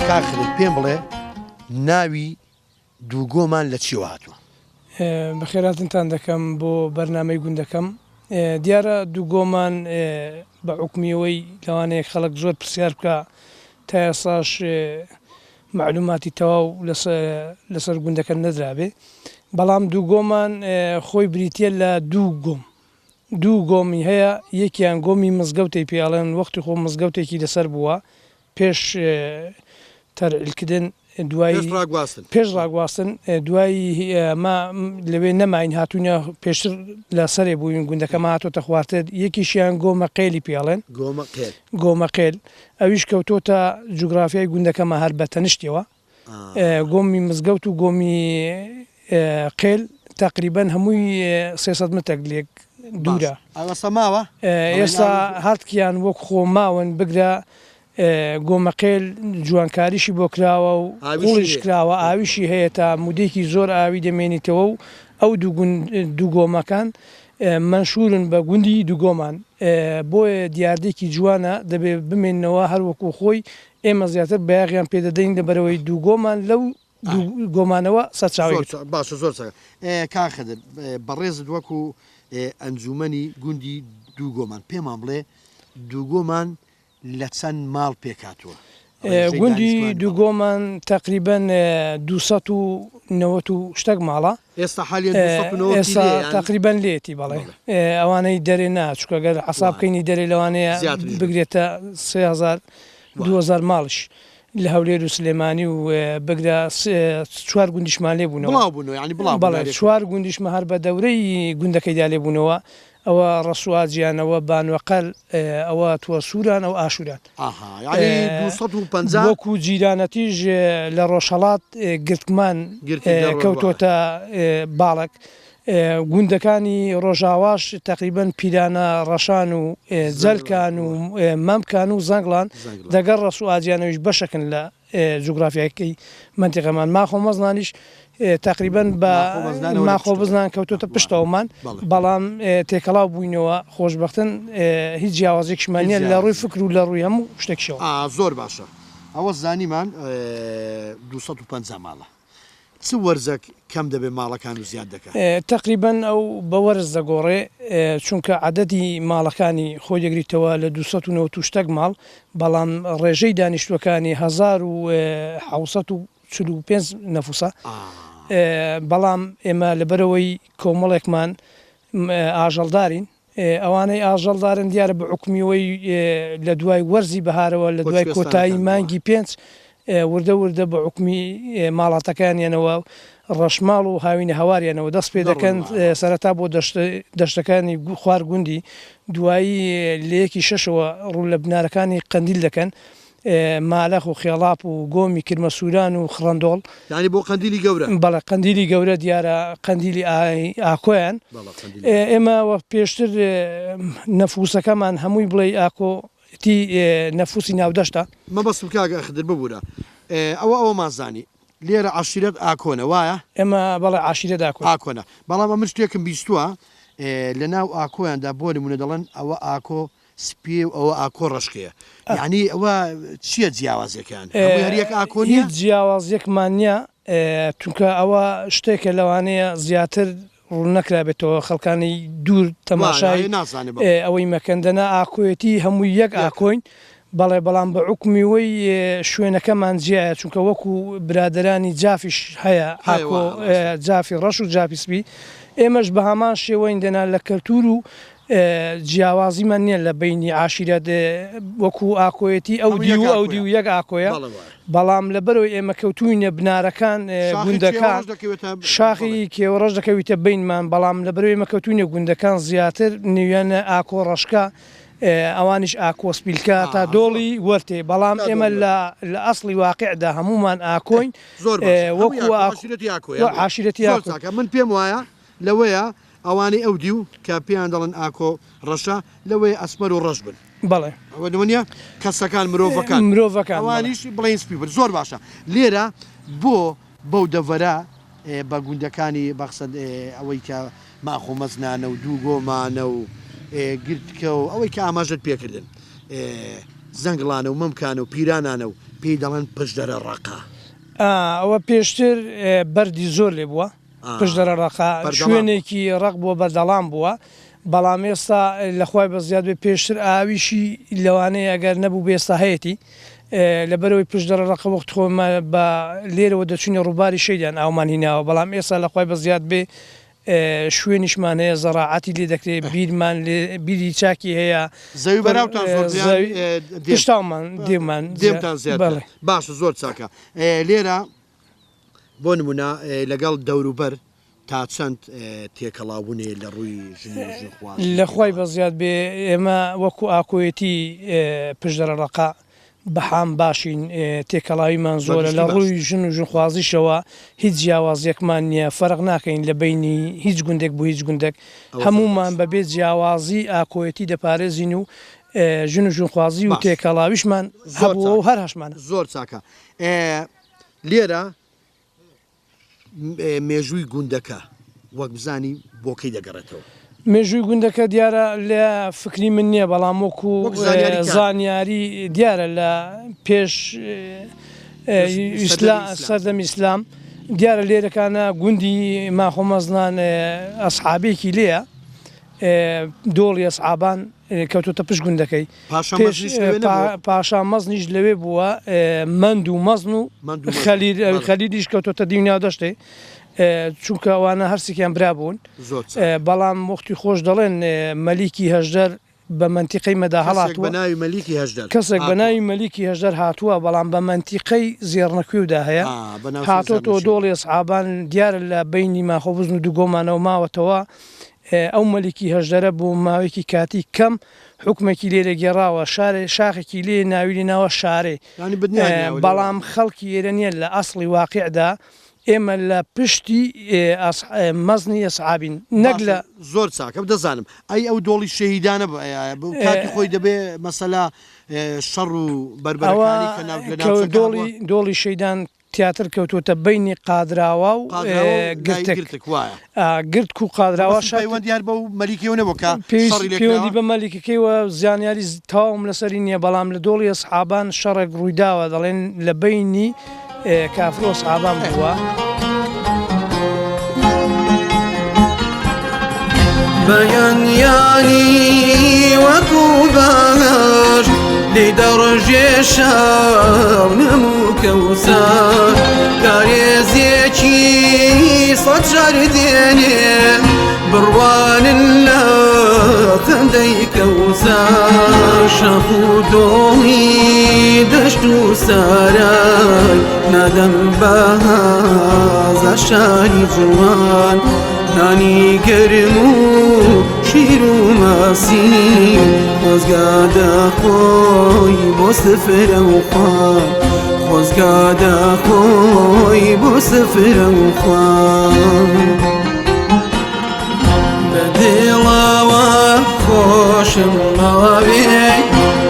کاک خدر پێم بڵێ ناوی دووگۆمان لە چیەوە هاتووە؟ بەخێرهاتنتان دەکەم بۆ بەرنامەی گوندەکەم. دیارە دووگۆمان بە حوکمی ئەوەی لەوانەیە خەڵک زۆر پرسیار بکا تا ئێستاش مەعلوماتی تەواو لەسەر گوندەکە نەدرابێ بەڵام دووگۆمان خۆی بریتیە لە دوو گۆم دوو گۆمی هەیە یەکیان گۆمی مزگەوتەی پێ ئەڵێن وەختی خۆ مزگەوتێکی لەسەر بووە پێش تەرعیلکردن دوای پێش ڕاگواستن. پێش ڕاگواستن دوای ئەمە لەوێ نەماین هاتوینە پێشتر لە سەرێ بووین گوندەکەمان هاتۆتە خوارتر یەکیشیان گۆمە قێلی پێ ئەڵێن گۆمە قێل. گۆمە قێل ئەویش کەوتۆتە جوگرافیای گوندەکەمان هەر بە تەنیشتیەوە گۆمی مزگەوت و گۆمی قێل تەقریبەن هەمووی 300 مترێک لێک دوورە. ئێستا ماوە؟ ئێستا هەردکیان وەک خۆ ماون بگرە گۆمەقێل جوانکاریشی بۆ کراوە و قوڵیش کراوە ئاویشی هەیە تا مودەیەکی زۆر ئاوی دەمێنیتەوە و ئەو دوو گۆمەکان مەنشوورن بە گوندی دووگۆمان بۆیە دیاردەیەکی جوانە دەبێ بمێننەوە هەر وەکوو خۆی ئێمە زیاتر بایەخیان پێ دەدەین لەبەرئەوەی دووگۆمان لەو دوو گۆمانەوە سەرچاوەی گرتووە. باشە زۆر چاکە کاک خدر بەڕێزت وەکو ئەنجومەنی گوندی دووگۆمان پێمان بڵێ دووگۆمان لە چەند ماڵ پێکهاتووە؟ گوندی دووگۆمان تەقریبەن 290 و شتەک ماڵە. ئێستا حالیەن 290 ئێستا تەقریبەن لێتی بەڵێ ئەوانەی دەرێ نا چونکە گەر حەساب بکەینی دەرێ لەوانەیە بگرێتە 3000 2000 ماڵیش لە هەولێر و سلێمانی و بگرە چوار گوندیشمان لێ بوونەوە. بڵاو بوونەوە یانی بڵاو بەڵێ چوار گوندیشمان هەر بە دەورەی گوندەکەیدا لێ بوونەوە. ئەوە ڕەسواجیان، ئەوە بانوەقەل، ئەوە توەسووران، ئەو ئاشووران. ئاها یانی 250. وەکوو جیرانەتیش لە ڕۆژهەڵات گرتکمان کەوتۆتە باڵک. گوندەکانی ڕۆژاواش تەقریبەن پیرانە ڕەشان و جەلکان و مەمکان و زەنگڵان دەگەڵ ڕەسوئاجیانەویش بەشەکن لە جوگرافیاکەی مەنتیقەمان ماخۆ مەزنانیش تەقریبەن بە ماخۆ بزنان کەوتۆتە پشتەوەمان بەڵام تێکەڵاو بووینەوە خۆشبەختن هیچ جیاوازێکشمان نییە لە ڕووی فکر و لە ڕووی هەموو شتێکشەوە. زۆر باشە ئەوە زانیمان 250 ماڵە چ وەرزەک کەم دەبێ ماڵەکان و زیاد دەکا؟ تەقریبەن ئەو بە وەرز دەگۆڕێ چونکە عەدەدی ماڵەکانی خۆی دەگریتەوە لە 290 و شتەک ماڵ بەڵام ڕێژەی دانیشتووەکانی 1745 نەفوسە بەڵام ئێمە لەبەرئەوەی کۆمەڵێکمان ئاژەڵدارین ئەوانەی ئاژەڵدارن دیارە بە حوکمی ئەوەی لە دوای وەرزی بەهارەوە لە دوای کۆتایی مانگی پێنج وردە وردە بە حوکمی ماڵاتەکانیانەوە ڕەشماڵ و هاوینە هەواریانەوە دەست پێ دەکەن سەرەتا بۆ دەشتەکانی خوار گوندی دوایی لە یەکی شەشەوە ڕوو لە بنارەکانی قەندیل دەکەن مالەخ و خێڵاپ و گۆمی کرمەسووران و خڕەندۆڵ. یانی بۆ قەندیلی گەورە؟ بەڵێ قەندیلی گەورە دیارە قەندیلی ئاکۆیان. بەڵێ قەندیلی ئاکۆ. ئێمە وەک پێشتر نەفووسەکەمان هەمووی بڵێی ئاکۆ تی نەفووسی ناودەشتە. مەبەستم کاک خدر ببوورە ئەوە ئەوەمان زانی. لێرە عەشیرەت ئاکۆنە وایە؟ ئێمە بەڵێ عەشیرەت ئاکۆین. ئاکۆنە بەڵام ئەمن شتێکم بیستووە لە ناو ئاکۆیاندا بۆ نموونە دەڵێن ئەوە ئاکۆ سپییە و ئەوە ئاکۆ ڕەشکەیە یانی ئەوە چییە جیاوازیەکەیان هەمووی هەر یەک ئاکۆ نییە؟ هیچ جیاوازیەکمان نییە چونکە ئەوە شتێکە لەوانەیە زیاتر ڕوون نەکرابێتەوە خەڵکانی دوور تەماشای ئەوەی مەکەن دەنا ئاکۆیەتی هەمووی یەک ئاکۆین بەڵێ بەڵام بە عوکمی وەی شوێنەکەمان جیایە چونکە وەکو برادەرانی جافیش هەیە ئاکۆ جافی ڕەش و جافی سپی ئێمەش بە هەمان شێوەین دەنا لە کەلتور و جیاوازیمان نییە لە بەینی عاشیرەت وەکو ئاکۆیەتی ئەو دیو و ئەو دیو یەک ئاکۆیە بەڵام لەبەرئەوەی ئێمە کەوتووینە بنارەکان گوندەکان شاخی کێوەڕەش دەکەویتە بەینمان بەڵام لەبەرئەوەی ئێمە کەوتووینە گوندەکان زیاتر نێویانە ئاکۆ ڕەشکە ئەوانیش ئاکۆ سپیلکە تا دۆڵی وەرتێ بەڵام ئێمە لە لە ئەسڵی واقعدا هەموومان ئاکۆین وەکو عاشیرەتی ئاکۆ من پێم وایە لەوەیە ئەوانەی ئەو دیو کە پێیان دەڵێن ئاکۆ ڕەشە لەوەیە ئەسمەر و ڕەش بن. بەڵێ. ئەوە لەوە نیە کەسەکان مرۆڤەکان. مرۆڤەکان بەڵێ. ئەوانیش بڵێین سپی بن زۆر باشە لێرە بۆ بەو دەڤەرە بە گوندەکانی بەقسەد ئەوەی کە ماخۆ مەزنانە و دووگۆمانە و گرتکە و ئەوەی کە ئاماژەت پێکردن زەنگڵانە و مەمکانە و پیرانانە و پێی دەڵێن پشدەرە ڕەقە. ئەوە پێشتر بەردی زۆر لێ بووە. پشدەرە ڕەقە شوێنێکی ڕەق بووە بەردەڵام بووە بەڵام ئێستا لەخوای بەزیاد بێ پێشتر ئاویشی لەوانەیە ئەگەر نەبوو بێستا هەیەتی لەبەرەوەی پشدەرە ڕەقە وەخت خۆمە بە لێرەوە دەچوینە ڕووباری شەیدان ئاومان هیناوە بەڵام ئێستا لەخوای بەزیاد بێ شوێنیشمان هەیە زەراعەتی لێ دەکرێت بیرمان لێ بیری چاکی هەیە زەوی بەراوتان زۆر پشتاومان دێمان دێمتان زیاتر باشە زۆر چاکە لێرە بۆ نمونە لەگەڵ دەوروبەر تا چەند تێکەڵاوبوون هەیە لە ڕووی ژن و ژنخوازی؟ لە خوای بەزیاد بێ ئێمە وەکو ئاکۆیەتی پشدەرە ڕەقە بەحام باشین تێکەڵاویمان زۆرە لە ڕووی ژن و ژنخوازیشەوە هیچ جیاوازیەکمان نیە فەرق ناکەین لە بەینی هیچ گوندێک بۆ هیچ گوندێک هەموومان بە بێ جیاوازی ئاکۆیەتی دەپارێزین و ژن و ژنخوازی و تێکەڵاویشمان هەبووە و هەر هەشمانە. زۆر چاکە. لێرە مێژووی گوندەکە وەک بزانی بۆ کەی دەگەڕێتەوە؟ مێژووی گوندەکە دیارە لە فکری من نییە، بەڵام وەکو زانیاری دیارە لە پێش سەردەمی ئیسلام دیارە لێرەکانە گوندی ماخۆمەزنان ئەسحابێکی لێیە، دۆڵی ئەسعابان کەوتۆتە پشت گوندەکەی. پاشا مەزنیش لەوێ نەبووە؟ پاشا مەزنیش لەوێ بووە، مەند و مەزن و خەلیل، خەلیلیش کەوتۆتە دیو ناودەشتێ، چونکە ئەوانە هەرسێکیان برا بوون. بەڵام وەختی خۆش دەڵێن مەلیکی هەژدەر بە مەنتیقەی مەدا هەڵاتووە. کەسێک بە ناوی مەلیکی هەژدەر کەسێک بە ناوی مەلیکی هەژدەر هاتووە، بەڵام بە مەنتیقەی زێڕنەکوێودا هەیە. هاتۆتەوە دۆڵی ئەسعابان، دیارە لە بەینی ماخۆبزن و دووگۆمانەوە ماوەتەوە. ئەو مەلیکی هەژدەرە بۆ ماوەیەکی کاتی کەم حوکمێکی لێ دەگێڕاوە، شارێ شاخێکی لێ ناوی لێ ناوە شارێ، بەڵام خەڵکی ئێرە نییە، لە ئەسڵی واقیعدا ئێمە لە پشتی مەزنی ئەسعابین نەک لە. زۆر چاکە دەزانم ئەی ئەو دۆڵی شەهیدانە کاتی خۆی دەبێ مەسەلا شەڕ و بەربەرەکانی کە لە ناوچەکە هەبووە؟ دۆڵی شەیدان تیاتر کەوتووەتە بەینی قادراوا و گرتک. گرتک و قادراوا شەڕ. پەیوەندی هەر بەو مەلیکەوە نەبووە کە شەڕی لێ کراوە؟ پەیوەندی بە مەلیکەکەیوە زانیاری تەواوم لەسەری نییە، بەڵام لە دۆڵی ئەسحابان شەڕێک ڕوویداوە دەڵێن لە بەینی کافر و ئەسحابان بووە. بەیانیانی وەکو باش لێی دەڕژێ شەونم و کەوسەر کارێزێکی سەد جار دێنێ بڕوانن لە خەندەی کەوسەر شاخ و دۆڵی دەشت و سارای نادەم بە هەزار شاری جوان نانی گەرم و شیر و ماسی خۆزگا دەخۆی بۆ سفرە و خوان خۆزگا دەخۆی بۆ سفرە و خوان بە دڵەوە خۆشم ماوێ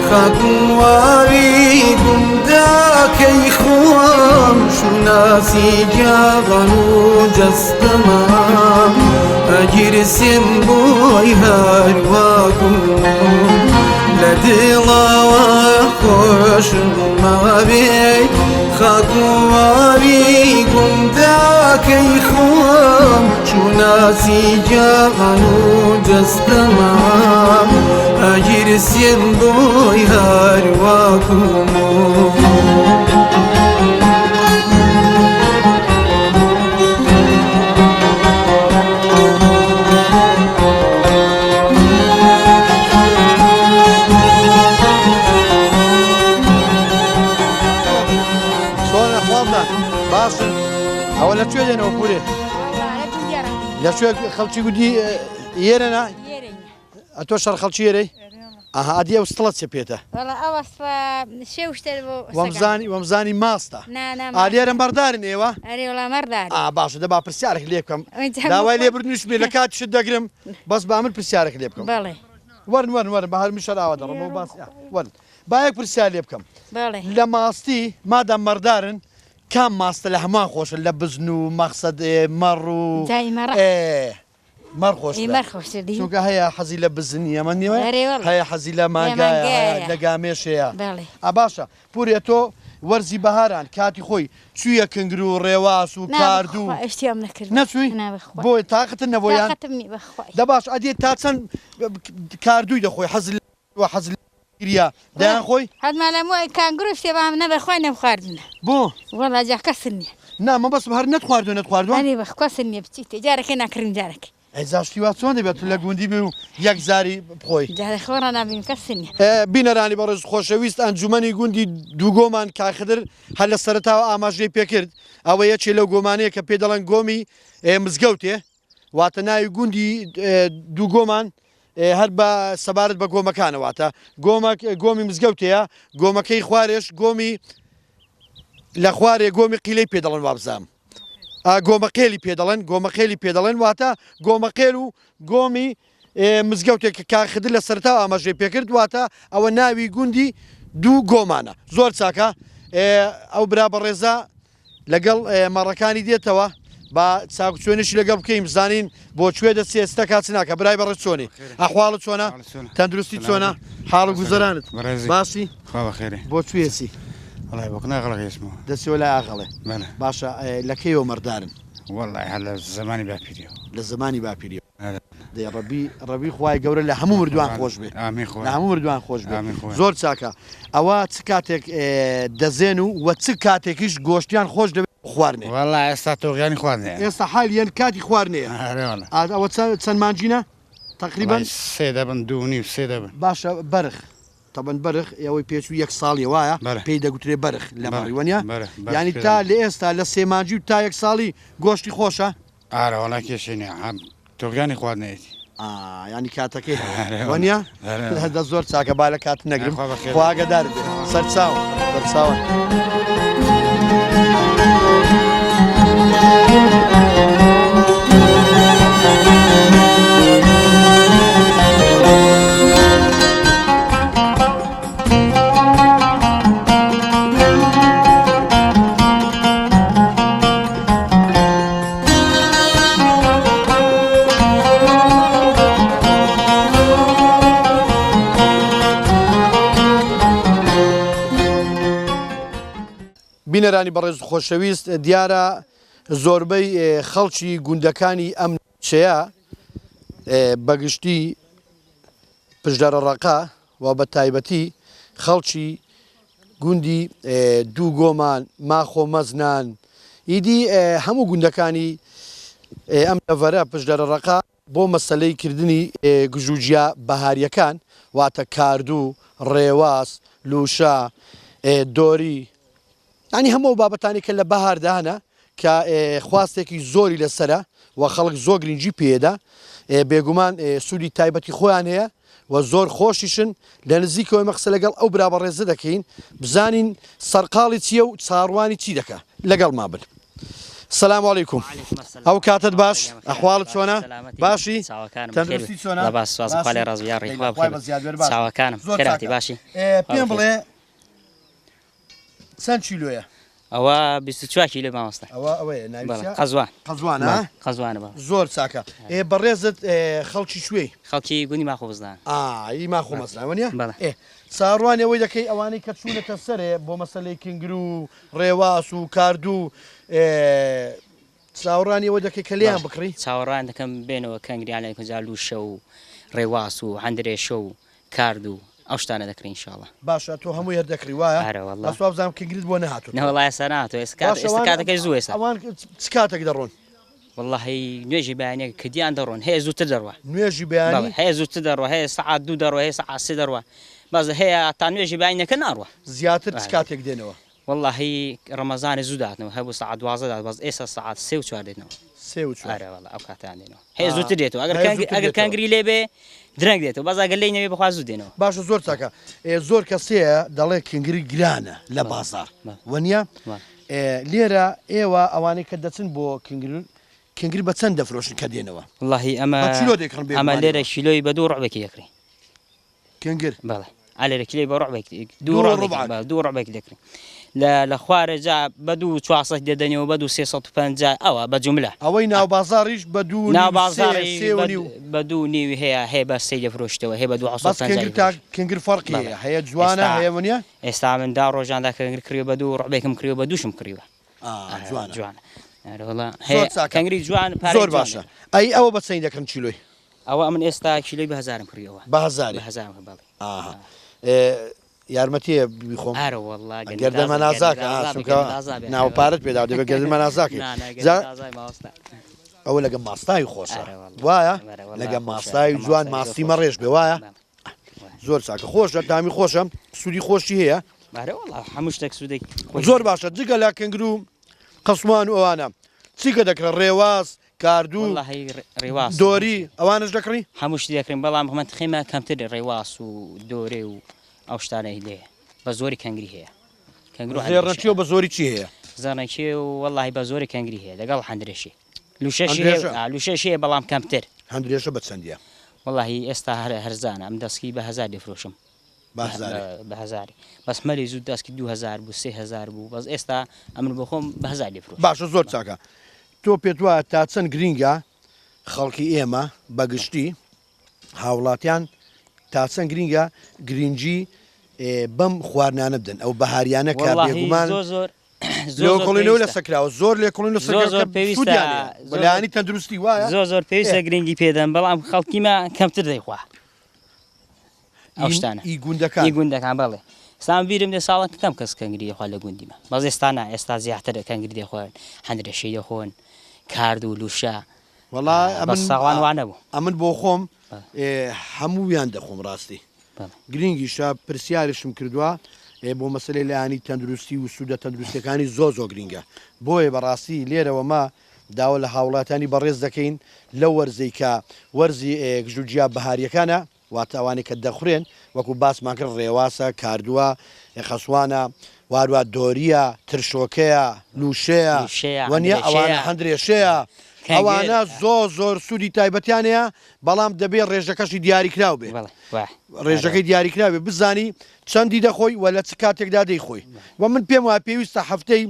خاک و واوی گوندەکەی خۆم. شوناسی گیان و جەستەمە ئەگیرسێن بۆی هەرواکو لە دڵەوە خۆشم ماوێ خاک و ئاوی گوندەکەی خۆم شوناسی گیان و جەستەمە ئەگیرسێن بۆی هەرواکوم. چۆنە خواڵتان باشن ئەوە لە کوێ دێنەوە پورێ لە کوێ خەڵکی گوندی ئێرەنا ئەتۆ شەڕ خەڵکی ئێرەی ئەها ئەدی ئەو ستڵە چێ پێتە وەڵا ئەوە شێ وشتر بۆ وەمزانی وەمزانی ماستە نا نا ئا لێرە مەڕدارن ئێوە ئەرێ وەڵا مەڕدارین ئا باشە دەبا پرسیارێک لێ بکەم داوای لێبوردنیش بێ لە کاتیشت دەگرم بەس با من پرسیارێک لێ بکەم بەڵێ وەرن وەرن وەرن بە هەرمی شەراوە دەڕۆم باس وەرن با یەک پرسیار لێ بکەم بەڵێ لە ماستی مادام مەڕدارن کام ماستە لە هەمووان خۆشە لە بزن و مەخسەد مەڕ و جای مەڕ ئێ مەڕ خۆشترە مەڕ خۆشتر دی چونکە هەیە حەزی لە بزن نییە من نیوە ئەرێ وەڵا هەیە حەزی لە مانگایە هەیە لە گامێش هەیە بەڵێ ئا باشە پورێ تۆ وەرزی بەهاران کاتی خۆی چوویە کنگر و ڕێواس و نا کارد و بەخوا ئێشتیام نەکردووە نەچووی نا بەخوا بۆ تاقەتت نەبووە یان تاقەتم نییە بەخوای دە باش ئەدی تا چەند کاردووی دەخۆی حەزت لە حەزت لە گریا دەیان خۆی؟ هەر مالە مۆ کانگرو شتێ بام نە بەخوای نەم خواردنە. بۆ؟ وەڵا جا کەسن نیە. نا مەبەستم هەر نەتخواردوە نەتخواردوە؟ ئەرێ بەخوا کەسن نیە بچیتێ جارەکێ ناکڕیم جارەکێ. ئەی جا شتی وا چۆن دەبێت تو لە گوندی بی و یەک جاری بخۆی؟ جا دەخۆ ڕانابیم کەسن نیە. بینەرانی بەڕێز خۆشەویست ئەنجومەنی گوندی دووگۆمان کاک خدر هەر لە سەرەتاوە ئاماژەی پێکرد ئەوە یەکێ لەو گۆمانەیە کە پێ دەڵێن گۆمی مزگەوتێ واتە ناوی گوندی دووگۆمان هەر بە سەبارەت بە گۆمەکانە واتە گۆمەک گۆمی مزگەوتەیە گۆمەکەی خوارێش گۆمی لە خوارێ گۆمی قیلەی پێ دەڵێن وابزانم گۆمەقێلی پێ دەڵێن گۆمەقێلی پێ دەڵێن واتە گۆمەقێل و گۆمی مزگەوتێک کە کاک خدر لە سەرەتاوە ئاماژەی پێکرد واتە ئەوە ناوی گوندی دوو گۆمانە زۆر چاکە ئەو برا بەڕێزە لەگەڵ مەڕەکانی دێتەوە با چاکچۆنیشی لەگەڵ بکەین بزانین بۆ کوێ دەچێت ستەکا چ ناکە برای بەڕێز چۆنی ئەحواڵت چۆنە تەندروستی چۆنە حاڵ و گوزەرانت باسی بۆ کوێسی دەچیەوە لای ئاغەڵێ باشە لە کەیەوە مەڕدارن وەڵای هەر لە زەمانی باپیریەوە لە زەمانی باپیریەوە دەی ڕەبی ڕەبی خوای گەورە لە هەموو مردووان خۆش بێ ئامین خوایە لە هەموو مردووان خۆش بێ ئامین خوایە. زۆر چاکە ئەوە چ کاتێک دەزێن و وە چ کاتێکیش گۆشتیان خۆش دەوێت بۆ خواردنێ؟ وەڵا ئێستا تۆغیانی خواردنێ. ئێستا حالیەن کاتی خواردنێیە. ئەرێ وەڵا. ئا ئەوە چەند مانگینە تەقریبەن؟ وەڵای سێ دەبن دوو و نیو سێ دەبن. باشە بەرخ تەبەن بەرخ ئەوەی پێچوو یەک ساڵیە وایە بەرە. پێی دەگوترێ بەرخ لە بەرە مەڕی وەنیە؟ بەرە بەرخ یانی پێ تا دەگوترێ. لە ئێستا لە سێ مانگی و تا یەک ساڵی گۆشتی خۆشە؟ ئارە وەڵا کێشەی نیە هەم تۆگانی خواردنەیەتی. ئا یانی کاتەکەی هەیە وەنیە؟ دە زۆر چاکە با لە کات نەگرم خوا ئاگادارت بێ سەرچاوە سەرچاوە. بینەرانی بەڕێز و خۆشەویست دیارە زۆربەی خەڵکی گوندەکانی ئەم ناوچەیە بەگشتی پشدەرە ڕەقە و بە تایبەتی خەڵکی گوندی دووگۆمان، ماخۆ مەزنان، ئیدی هەموو گوندەکانی ئەم دەڤەرە پشدەرە ڕەقە بۆ مەسەلەی کردنی گژوگیا بەهارییەکان واتە کاردوو، ڕێواس، لووشە، دۆری، یانی هەموو ئەو بابەتانەی کە لە بەهاردا هەنە کە خواستێکی زۆری لەسەرە و خەڵک زۆر گرنگی پێدا بێگومان سوودی تایبەتی خۆیان هەیە و زۆر خۆشیشن لە نزیکەوە ئێمە قسە لەگەڵ ئەو برا بەڕێزە دەکەین بزانین سەرقاڵی چییە و چاڕوانی چی دەکا لەگەڵما بن. سلام علیکم ئەو کاتت باش ئەحواڵت چۆنە باشی تەندروستی چۆنە چاوەکانم زۆر خێراتی باشی پێم بڵێ چەند کیلۆیە؟ ئەوە 24 کیلۆ مامۆستا. ئەوە ئەوەیە ناوی بەڵێ چیە؟ قەزوان. قەزوانە؟ بەڵێ قەزوانە بەڵێ. زۆر چاکە. ئێ بەڕێزت خەڵکی کوێی؟ خەڵکی گوندی ماخۆ بزنان. ئا ئی ماخۆ مەزنان وەنیە؟ بەڵێ. ئێ چاوەڕوانی ئەوەی دەکەی ئەوانەی کە چوونەتە سەرێ بۆ مەسەلەی کنگر و ڕێواس و کاردوو ئێ چاوەڕوانی ئەوە دەکەی کە لێیان بەڵێ بکڕی؟ چاوەڕوان دەکەم بێنەوە کەنگریان لای کونجا لووشە و ڕێواس و هەندرێشە و کارد و ئەو شتانە دەکڕین ان شاءاللە. باشە تۆ هەمووی هەر دەکڕی وایە؟ ئەرە واللە. بەس وابزانم کنگرت بۆ نەهاتۆتەوە. نەوەڵا ئێستا نەهاتووە ئێستا کات باشە ئێستا ئەوان کاتەکەی زووە ئێستا. ئەوان چ کاتێک دەڕۆن؟ وەڵاهی نوێژی بەیانیەک کردیان دەڕۆن هەیە زووتر دەڕوا. نوێژی بەیانی؟ بەڵێ هەیە زووتر دەڕوا هەیە سەعات دوو دەڕوا هەیە سەعات سێ دەڕوا بەس هەیە تا نوێژی بەیانی نەکەن ناڕوا. زیاتر چ کاتێک دێنەوە؟ وەڵاهی ڕەمەزانێ زوو دەهاتنەوە هەبوو سەعات 12 دەهات بەس ئێستا سەعات سێ و چوار دێنەوە. سێ و چوار. ئەرێ وەڵا ئەو کاتەیان دێنەوە. هەیە زووتر دێتەوە ئەگەر هەیە کەنگ زووتر ئەگەر دێتەوە. کەنگری لێ بێ درەنگ دێتەوە بەس ئەگەر لێی نەبێ بەخوا زوو دێنەوە. باشە زۆر چاکە ئێ زۆر کەس هەیە دەڵێ کنگری گرانە لە بەڵێ بازاڕ بەڵێ وەنیە؟ بەڵێ. ئێ لێرە ئێوە ئەوانەی کە دەچن بۆ کنگر کنگر بە چەند دەفرۆشن کە دێنەوە؟ وەڵاهی ئەمە بە کیلۆ دەیکڕن ئەمە لێرە بێگومانەوە. کیلۆی بە دوو ڕوبعێکی دەکڕین. کنگر؟ بەڵێ ئا لێرە کیلۆی بە ڕوبعێک دوو دوو ڕوبعێک ڕوبعەک. بەڵێ دوو ڕوبعێک دەکڕین. لە لە خوارێ جا بە دوو 400 دەدەنەوە بە دوو 350 ئەوە بە جوملە. ئەوەی ناو بازاڕیش بە دوو و ناو نیو سێ بازاڕی سێ و بە نیو. بە دوو نیوی هەیە هەیە بە سێی دەفرۆشتەوە هەیە بە دوو بەس 750 کنگر تا دەفرۆشێ. کنگر فەرقی بەڵێ هەیە هەیە جوانە ئێستا هەیە وەنیە؟ ئێستا من دا ڕۆژاندا کەنگر کڕیوە بە دوو ڕوبعێکم کڕیوە بە دووشم کڕیوە. ئا جوانە. جوانە. ئەرێ وەڵا زۆر هەیە چاکە. کەنگری جوان پارەی زۆر جوان باشە. دەکا. ئەی ئەوە بە چەنی دەکڕن کیلۆی؟ ئەوە ئەمن ئێستا کیلۆی بە هەزارم کڕیوە. بە هەزارێ؟ بە هەزارم کڕی بەڵێ. ئاها. ئێ یارمەتیە بیخۆم؟ ئارە وەڵا گەردن گەردنمە ئازا نازاکە گەردن ئا ئازا بێ چونکە گەردن ئازا بێ ناوە ئەرێ وەڵا. پارەت پێدا دەبێ گەردنمە نازاکەی. نا نا جا گەردن ئازای مامۆستا. ئەوە لەگە ماستاوی خۆشە ئەرێ وەڵا. وایە؟ بەرە وەڵا لەگە خۆشە ماستاوی لەگە جوان ماستاوی زۆر ماستی خۆشە. مەڕێژ بێ وایە؟ بەڵێ. زۆر چاکە خۆشە تامی خۆشە سوودی خۆشی هەیە. ئەرێ وەڵا هەموو شتێک سوودێک خۆی زۆر هەیە. باشە جگە لە کنگر و قەسوان و ئەوانە چی کە دەکڕە ڕێواس کاردوو وەڵاهی ڕێواس و دۆری ئەوانەش دەکڕی؟ هەموو شتی دەکڕین بەڵام مەنتقیمە کەمتر ڕێواس و دۆرێ و ئەو شتانەی لێ بە زۆری کەنگری هەیە کەنگر و هەندرێشە. زێڕنەکیەوە بە زۆری چی هەیە؟ زێڕنەکیەوە وەڵاهی بە زۆری کەنگری هەیە لەگەڵ هەندرێشی لوشەشی هەیە هەندرێشە؟ ئا لوشەشی هەیە بەڵام کەمتر. هەندرێشە بە چەندیە؟ وەڵاهی ئێستا هەر هەرزانە ئەم دەسکی بە هەزار دەفرۆشم. بە هەزارێ؟ بە هەزارێ بەس مەلی زوو دەسکی 2000 بوو 3000 بوو بەس ئێستا ئەمن بۆ خۆم بە هەزار دەفرۆشم. باشە زۆر چاکە تۆ پێت وایە تا چەند گرینگە خەڵکی ئێمە بە گشتی هاوڵاتیان تا چەند گرینگە گرینگی بەم خواردنانە بدەن ئەو بەهاریانە کە وەڵاهی بێگومان زۆر زۆر زۆر زۆر لێکۆڵینەوە پێویستە. لەسەر کراوە زۆر لێکۆڵین لەسەر زۆر کراوە زۆر کە پێویستە سوودیان هەیە زۆر زۆر بەلایەنی تەندروستی وایە زۆر زۆر پێویستە گرنگی پێدەن بەڵام خەڵکی مە کەمتر دەیخوا ئەو شتانە ئی گوندەکان ئی گوندەکان بەڵێ ئێستا من بیرم دێ ساڵان کەم کەس کەنگری دەخوا لە گوندی مە بەس ئێستا نا ئێستا زیاتر کەنگری دەخۆن هەندرێشەی دەخۆن کارد و لوشە وەڵا بەس ئەمن ساڵان وا نەبوو. ئەمن بۆ خۆم هەموویان دەخۆم ڕاستی گرینگیشە پرسیارشم کردووە بۆ مەسەلەی لایەنی تەندروستی و سوودە تەندروستیەکانی زۆر زۆر گرینگە بۆیە بەڕاستی لێرەوە مە داوا لە هاوڵاتیانی بەڕێز دەکەین لەو وەرزەی کە وەرزی گژوگیا بەهاریەکانە واتە ئەوانەی کە دەخورێن وەکو باسمان کرد ڕێواسە، کاردووە، خەسوانە، واروا دۆرییە، ترشۆکەیە، لوشەیە، لوشەیە، وەنیە ئەوانە هەندرێشەیە، هەندرێشەیە، کەنگر. ئەوانە زۆر زۆر سوودی تایبەتیان هەیە، بەڵام دەبێ ڕێژەکەشی دیاریکراو بێ. بەڵێ وایە. ڕێژەکەی دیاریکراو بێ، بزانی چەندی دەخۆی و لە چ کاتێکدا دەیخۆی. و من پێم وایە پێویستە هەفتەی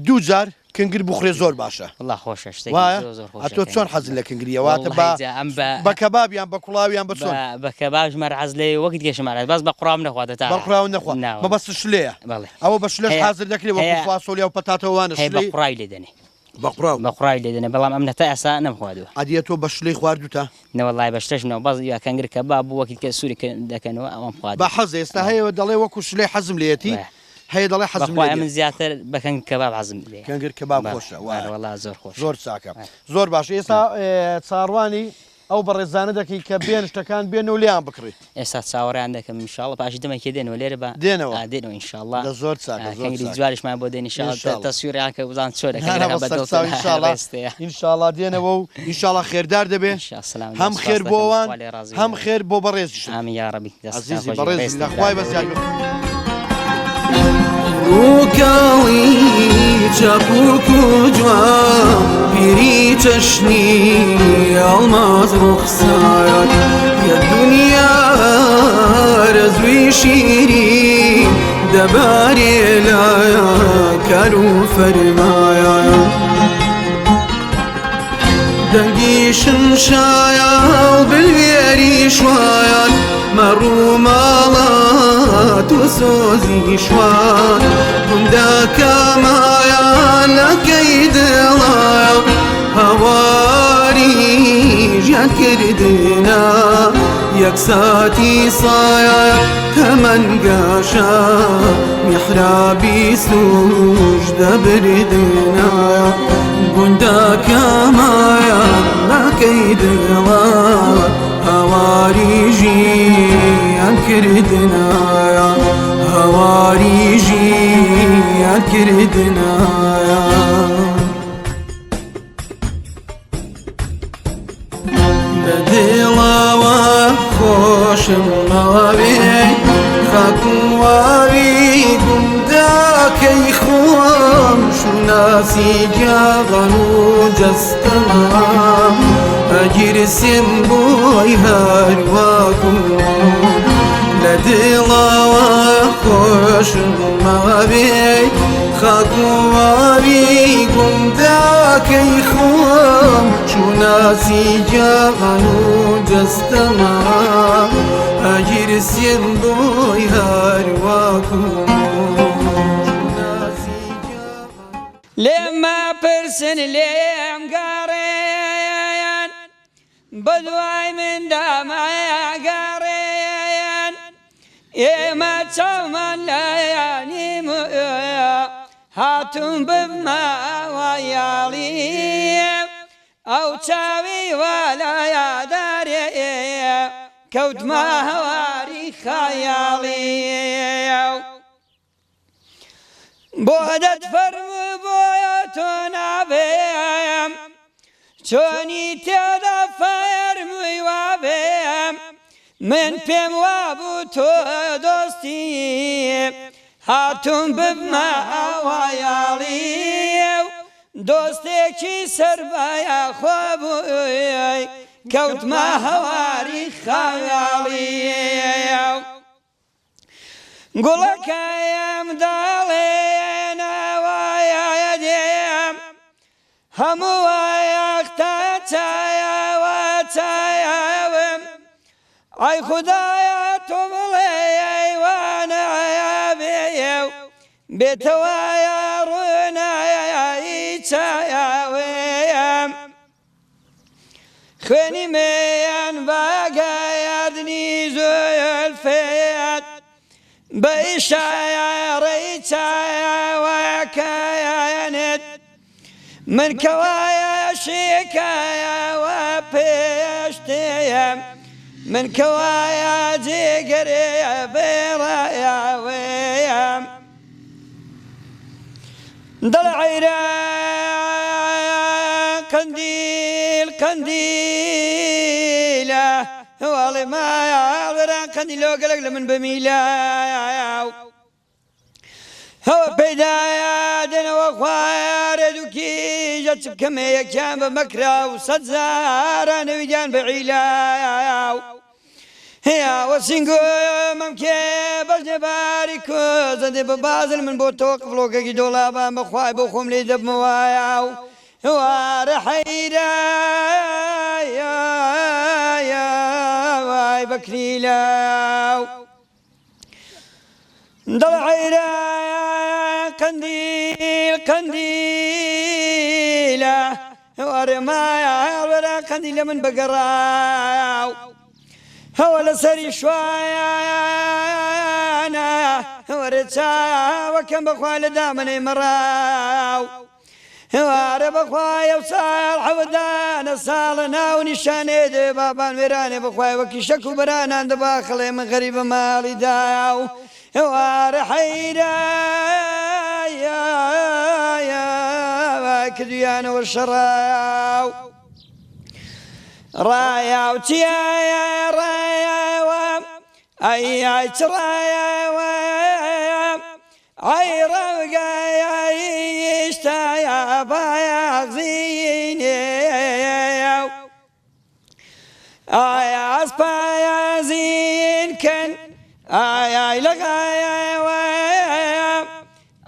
دوو جار کنگر بخورێ زۆر باشە. وەڵا خۆشە شتێکی وایە؟ زۆر زۆر خۆشە ئەتۆ چۆن کنگر. حەزت لە کنگریە؟ واتە وەڵڵاهی بە جا ئەم بە بە کەباب یان بە کوڵاو یان بە بە چۆن؟ بە کەبابش مەر حەز لێیە وەک دیکەشم مەر حەز بەس بە قوڕاو نەخواتە تا بە قوڕاو نەخوا نا وەڵا. مەبەستت شلەیە؟ بەڵێ. ئەوە بە شلەش هەیە حازر دەکرێ وەکو هەیە فاسۆلیا و پەتاتە و وانە هەیە بە شلەی قوڕاوی لێ دەنێ. بە قوڕاو؟ بە قوڕاوی لێ دەنێ بەڵام ئەمن هەتا ئێستا نەمخواردووە. ئەدی ئەتۆ بە شلەی خواردووتە؟ نەوەڵای بە شلەش نەوە بەس یا کەنگر کەباب بوو وەکی کە سووری دەکەنەوە ئەوەم خواردووە. بە حەزە ئێستا هەیە دەڵێ وەکو شلەی حەزم لێیەتی هەیە دەڵێ حەزم بەخوای لێ ئەمن نیە. زیاتر بە کەنگر کەباب حەزم لێیە. کەنگر کەباب بەڵێ خۆشە وایە. ئەرێ وەڵا زۆر خۆشە. زۆر چاکە زۆر باشە ئێستا چاڕوانی ئەو بەڕێزانە دەکەی کە بێن شتەکان بێن و لێیان بکڕی. ئێستا چاوەڕێیان دەکەم ان شاء اللە پاشی دەمێکێ دێنەوە لێرە بە دێنەوە ئا دێنەوە ان شاء اللە دە زۆر چاکە زۆر کەنگری چاکە جواریشمان بۆ دێن ان شاء ان اللە شاء اللە تەسویریان کە بزان چۆنە نا نا کەنگرەکە بە بە سەرچاو دڵتە ان شاء اللە ڕێزتەیە ان شاء اللە دێنەوە و ان شاء اللە خێردار دەبێ ان شاء اللە سلام هەم سپاس خێر دەکەم بۆ وان خوا لێ ڕازی هەم بێ خێر بۆ بەڕێزیشت. ئامین یا ڕەبی دەستتان عەزیزی خۆش بێ بەڕێزی ڕێزتە لە خوای برام بەزیاد بێ. ڕووکاڵی چەپوک و جوان پیری چەشنی ئەڵماس ڕوخسار یە دنیا رەزوی شیرین دەبارێ لایان. کار و فەرمایان. دەنگی شمشایە و بلوێری شوایان، مەڕ و ماڵات و سۆزی شوان، گوندەکەمایان لەکەی دڵایە، هاواری ژیان کردنە یەک ساتی سایە، تەمەن گەشە میحرابی سوژ دەبردنە، گوندەکەمایان لەکەی دڵە، هاواری ژیان کردنە، هاواری ژیان کردنە. لە دڵەوە خۆشم ماوێ خاک و واوی گوندەکەی خۆم، شوناسی گیاغان و جەستەمام، ئەگیرسێم بۆی هەرواکم. لە دڵەوە خۆشم ماوێ خاک و واوی گوندەکەی خۆم، شوناسی گیاغان و جەستەمام، ئەگیرسێم بۆی هەرواکم. لێم مەپرسن لێم گەڕێن، بەدوای مندا مەگەڕێن، ئێمە چاومان لایانی هاتوون ببمەوە یاڵی، ئەو چاوی وا لایە دارێ کەوتمە هەواری خەیاڵی. بۆ دەت فەرموو بۆ تۆ نابێم، چۆنی تێدا فەرمووی وابێم، من پێم وابوو تۆ دۆستی، هاتووم ببمە ئاوایاڵی، دۆستێکی سەربایە خۆ بووی، کەوتمە هەواری خەیاڵی. گوڵەکەیم داڵێنەوەیە دێم، هەموو وەختە چایەوە چایەوم، ئای خودایە تۆ بڵێی وانەیە بێ و بێتەوەیە ڕوونایی چایەوەیم. خوێنی مێیان بەگەردنی زولفێت، بە ئیشارەی چاوەکەیانت، من کەوایە شیکایەوە پێشتیم، من کەوایە جێگەرێ بێڕایەوەیم. دڵ عەیرە قەندیل قەندیلە، واڵێ ماڵ وێران قەندیلەوە گەلەک لە من بەمیلە، هەوە پەیدایە دێنەوە خوارێ دووکیژە چ بکەمێ، یەکیان بە مەکرا و سەد زارانەویدیان بە عیلا. هیا سینگو مەمکێ بەژنێ باری کۆزەندێ بە بازن، من بۆ تۆ قفڵۆکێکی دۆڵابان بەخوای بۆ خۆم لێ دەبمەوە و وارە حەیرە وای بەکلیلە دڵ عەیرە قەندیل قەندیلە، وارێ مایا وەرە قەندیلە من بگەڕاو، هەوە لەسەری شوایانە وەرە چاوەکەم بەخوا لە دامنەی مەڕاو، وارە بەخوایە و ساڵ حەوەدانە ساڵە ناو نیشانێ دێ بابان وێرانێ، بەخوای وەکی شەک و بەرانان دەباخڵێ، من غەریبە ماڵی داو، وارە حەیرە کردویانەوە شەڕاو ڕایا و چیایە ڕایەوە، ئەی ئای چ ڕایەوە، ئەی ڕەوگایشتایە بایەخزینێ، ئایا ئەسپایە زین کەن، ئایای لەغایەوە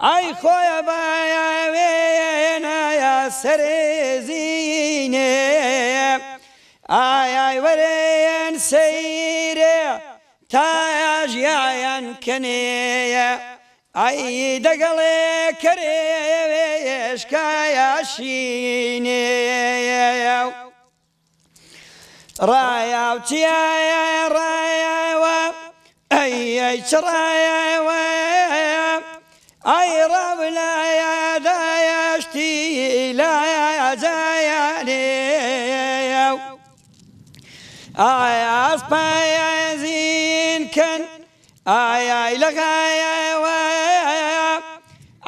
ئەی. خۆیە باوێنایە سەرێ زینێ ئای ئای وەرێن سەیرێ تا ژیایان کەنێیە ئای دەگەڵێ کەرێ شکایە شینێیە. ڕایاو چیایە ڕایەوە ئەی ئەی چ ڕایەوە ئەی ڕاولایە دایشتی لایە جایانێ ئایا ئەسپایە زین کەن ئای ئای لە غایەوە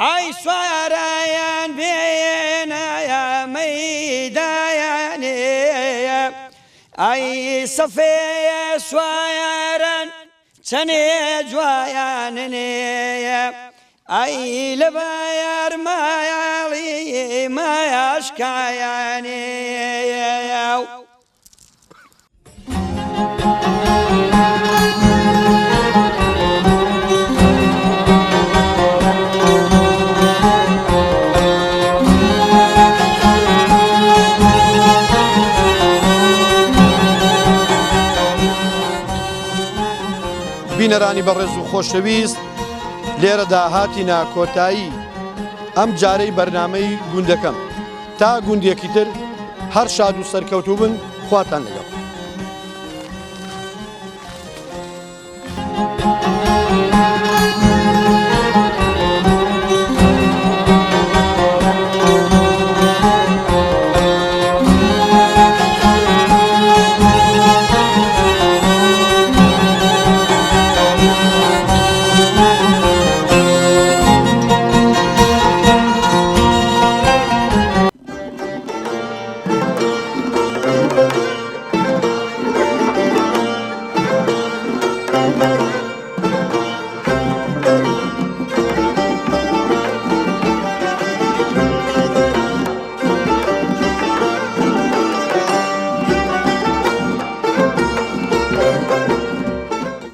ئای سوارایان بێنایە مەیدایانێ ئای سەفێ سواران چەنێ جوایاننێ ئای لە بایار مایاڵی مایاشکایانێ. بینەرانی بەڕێز و خۆشەویست لێرەدا هاتینە کۆتایی ئەم جارەی بەرنامەی گوندەکەم تا گوندێکی تر هەر شاد و سەرکەوتوو بن خواتان لەگەڵ.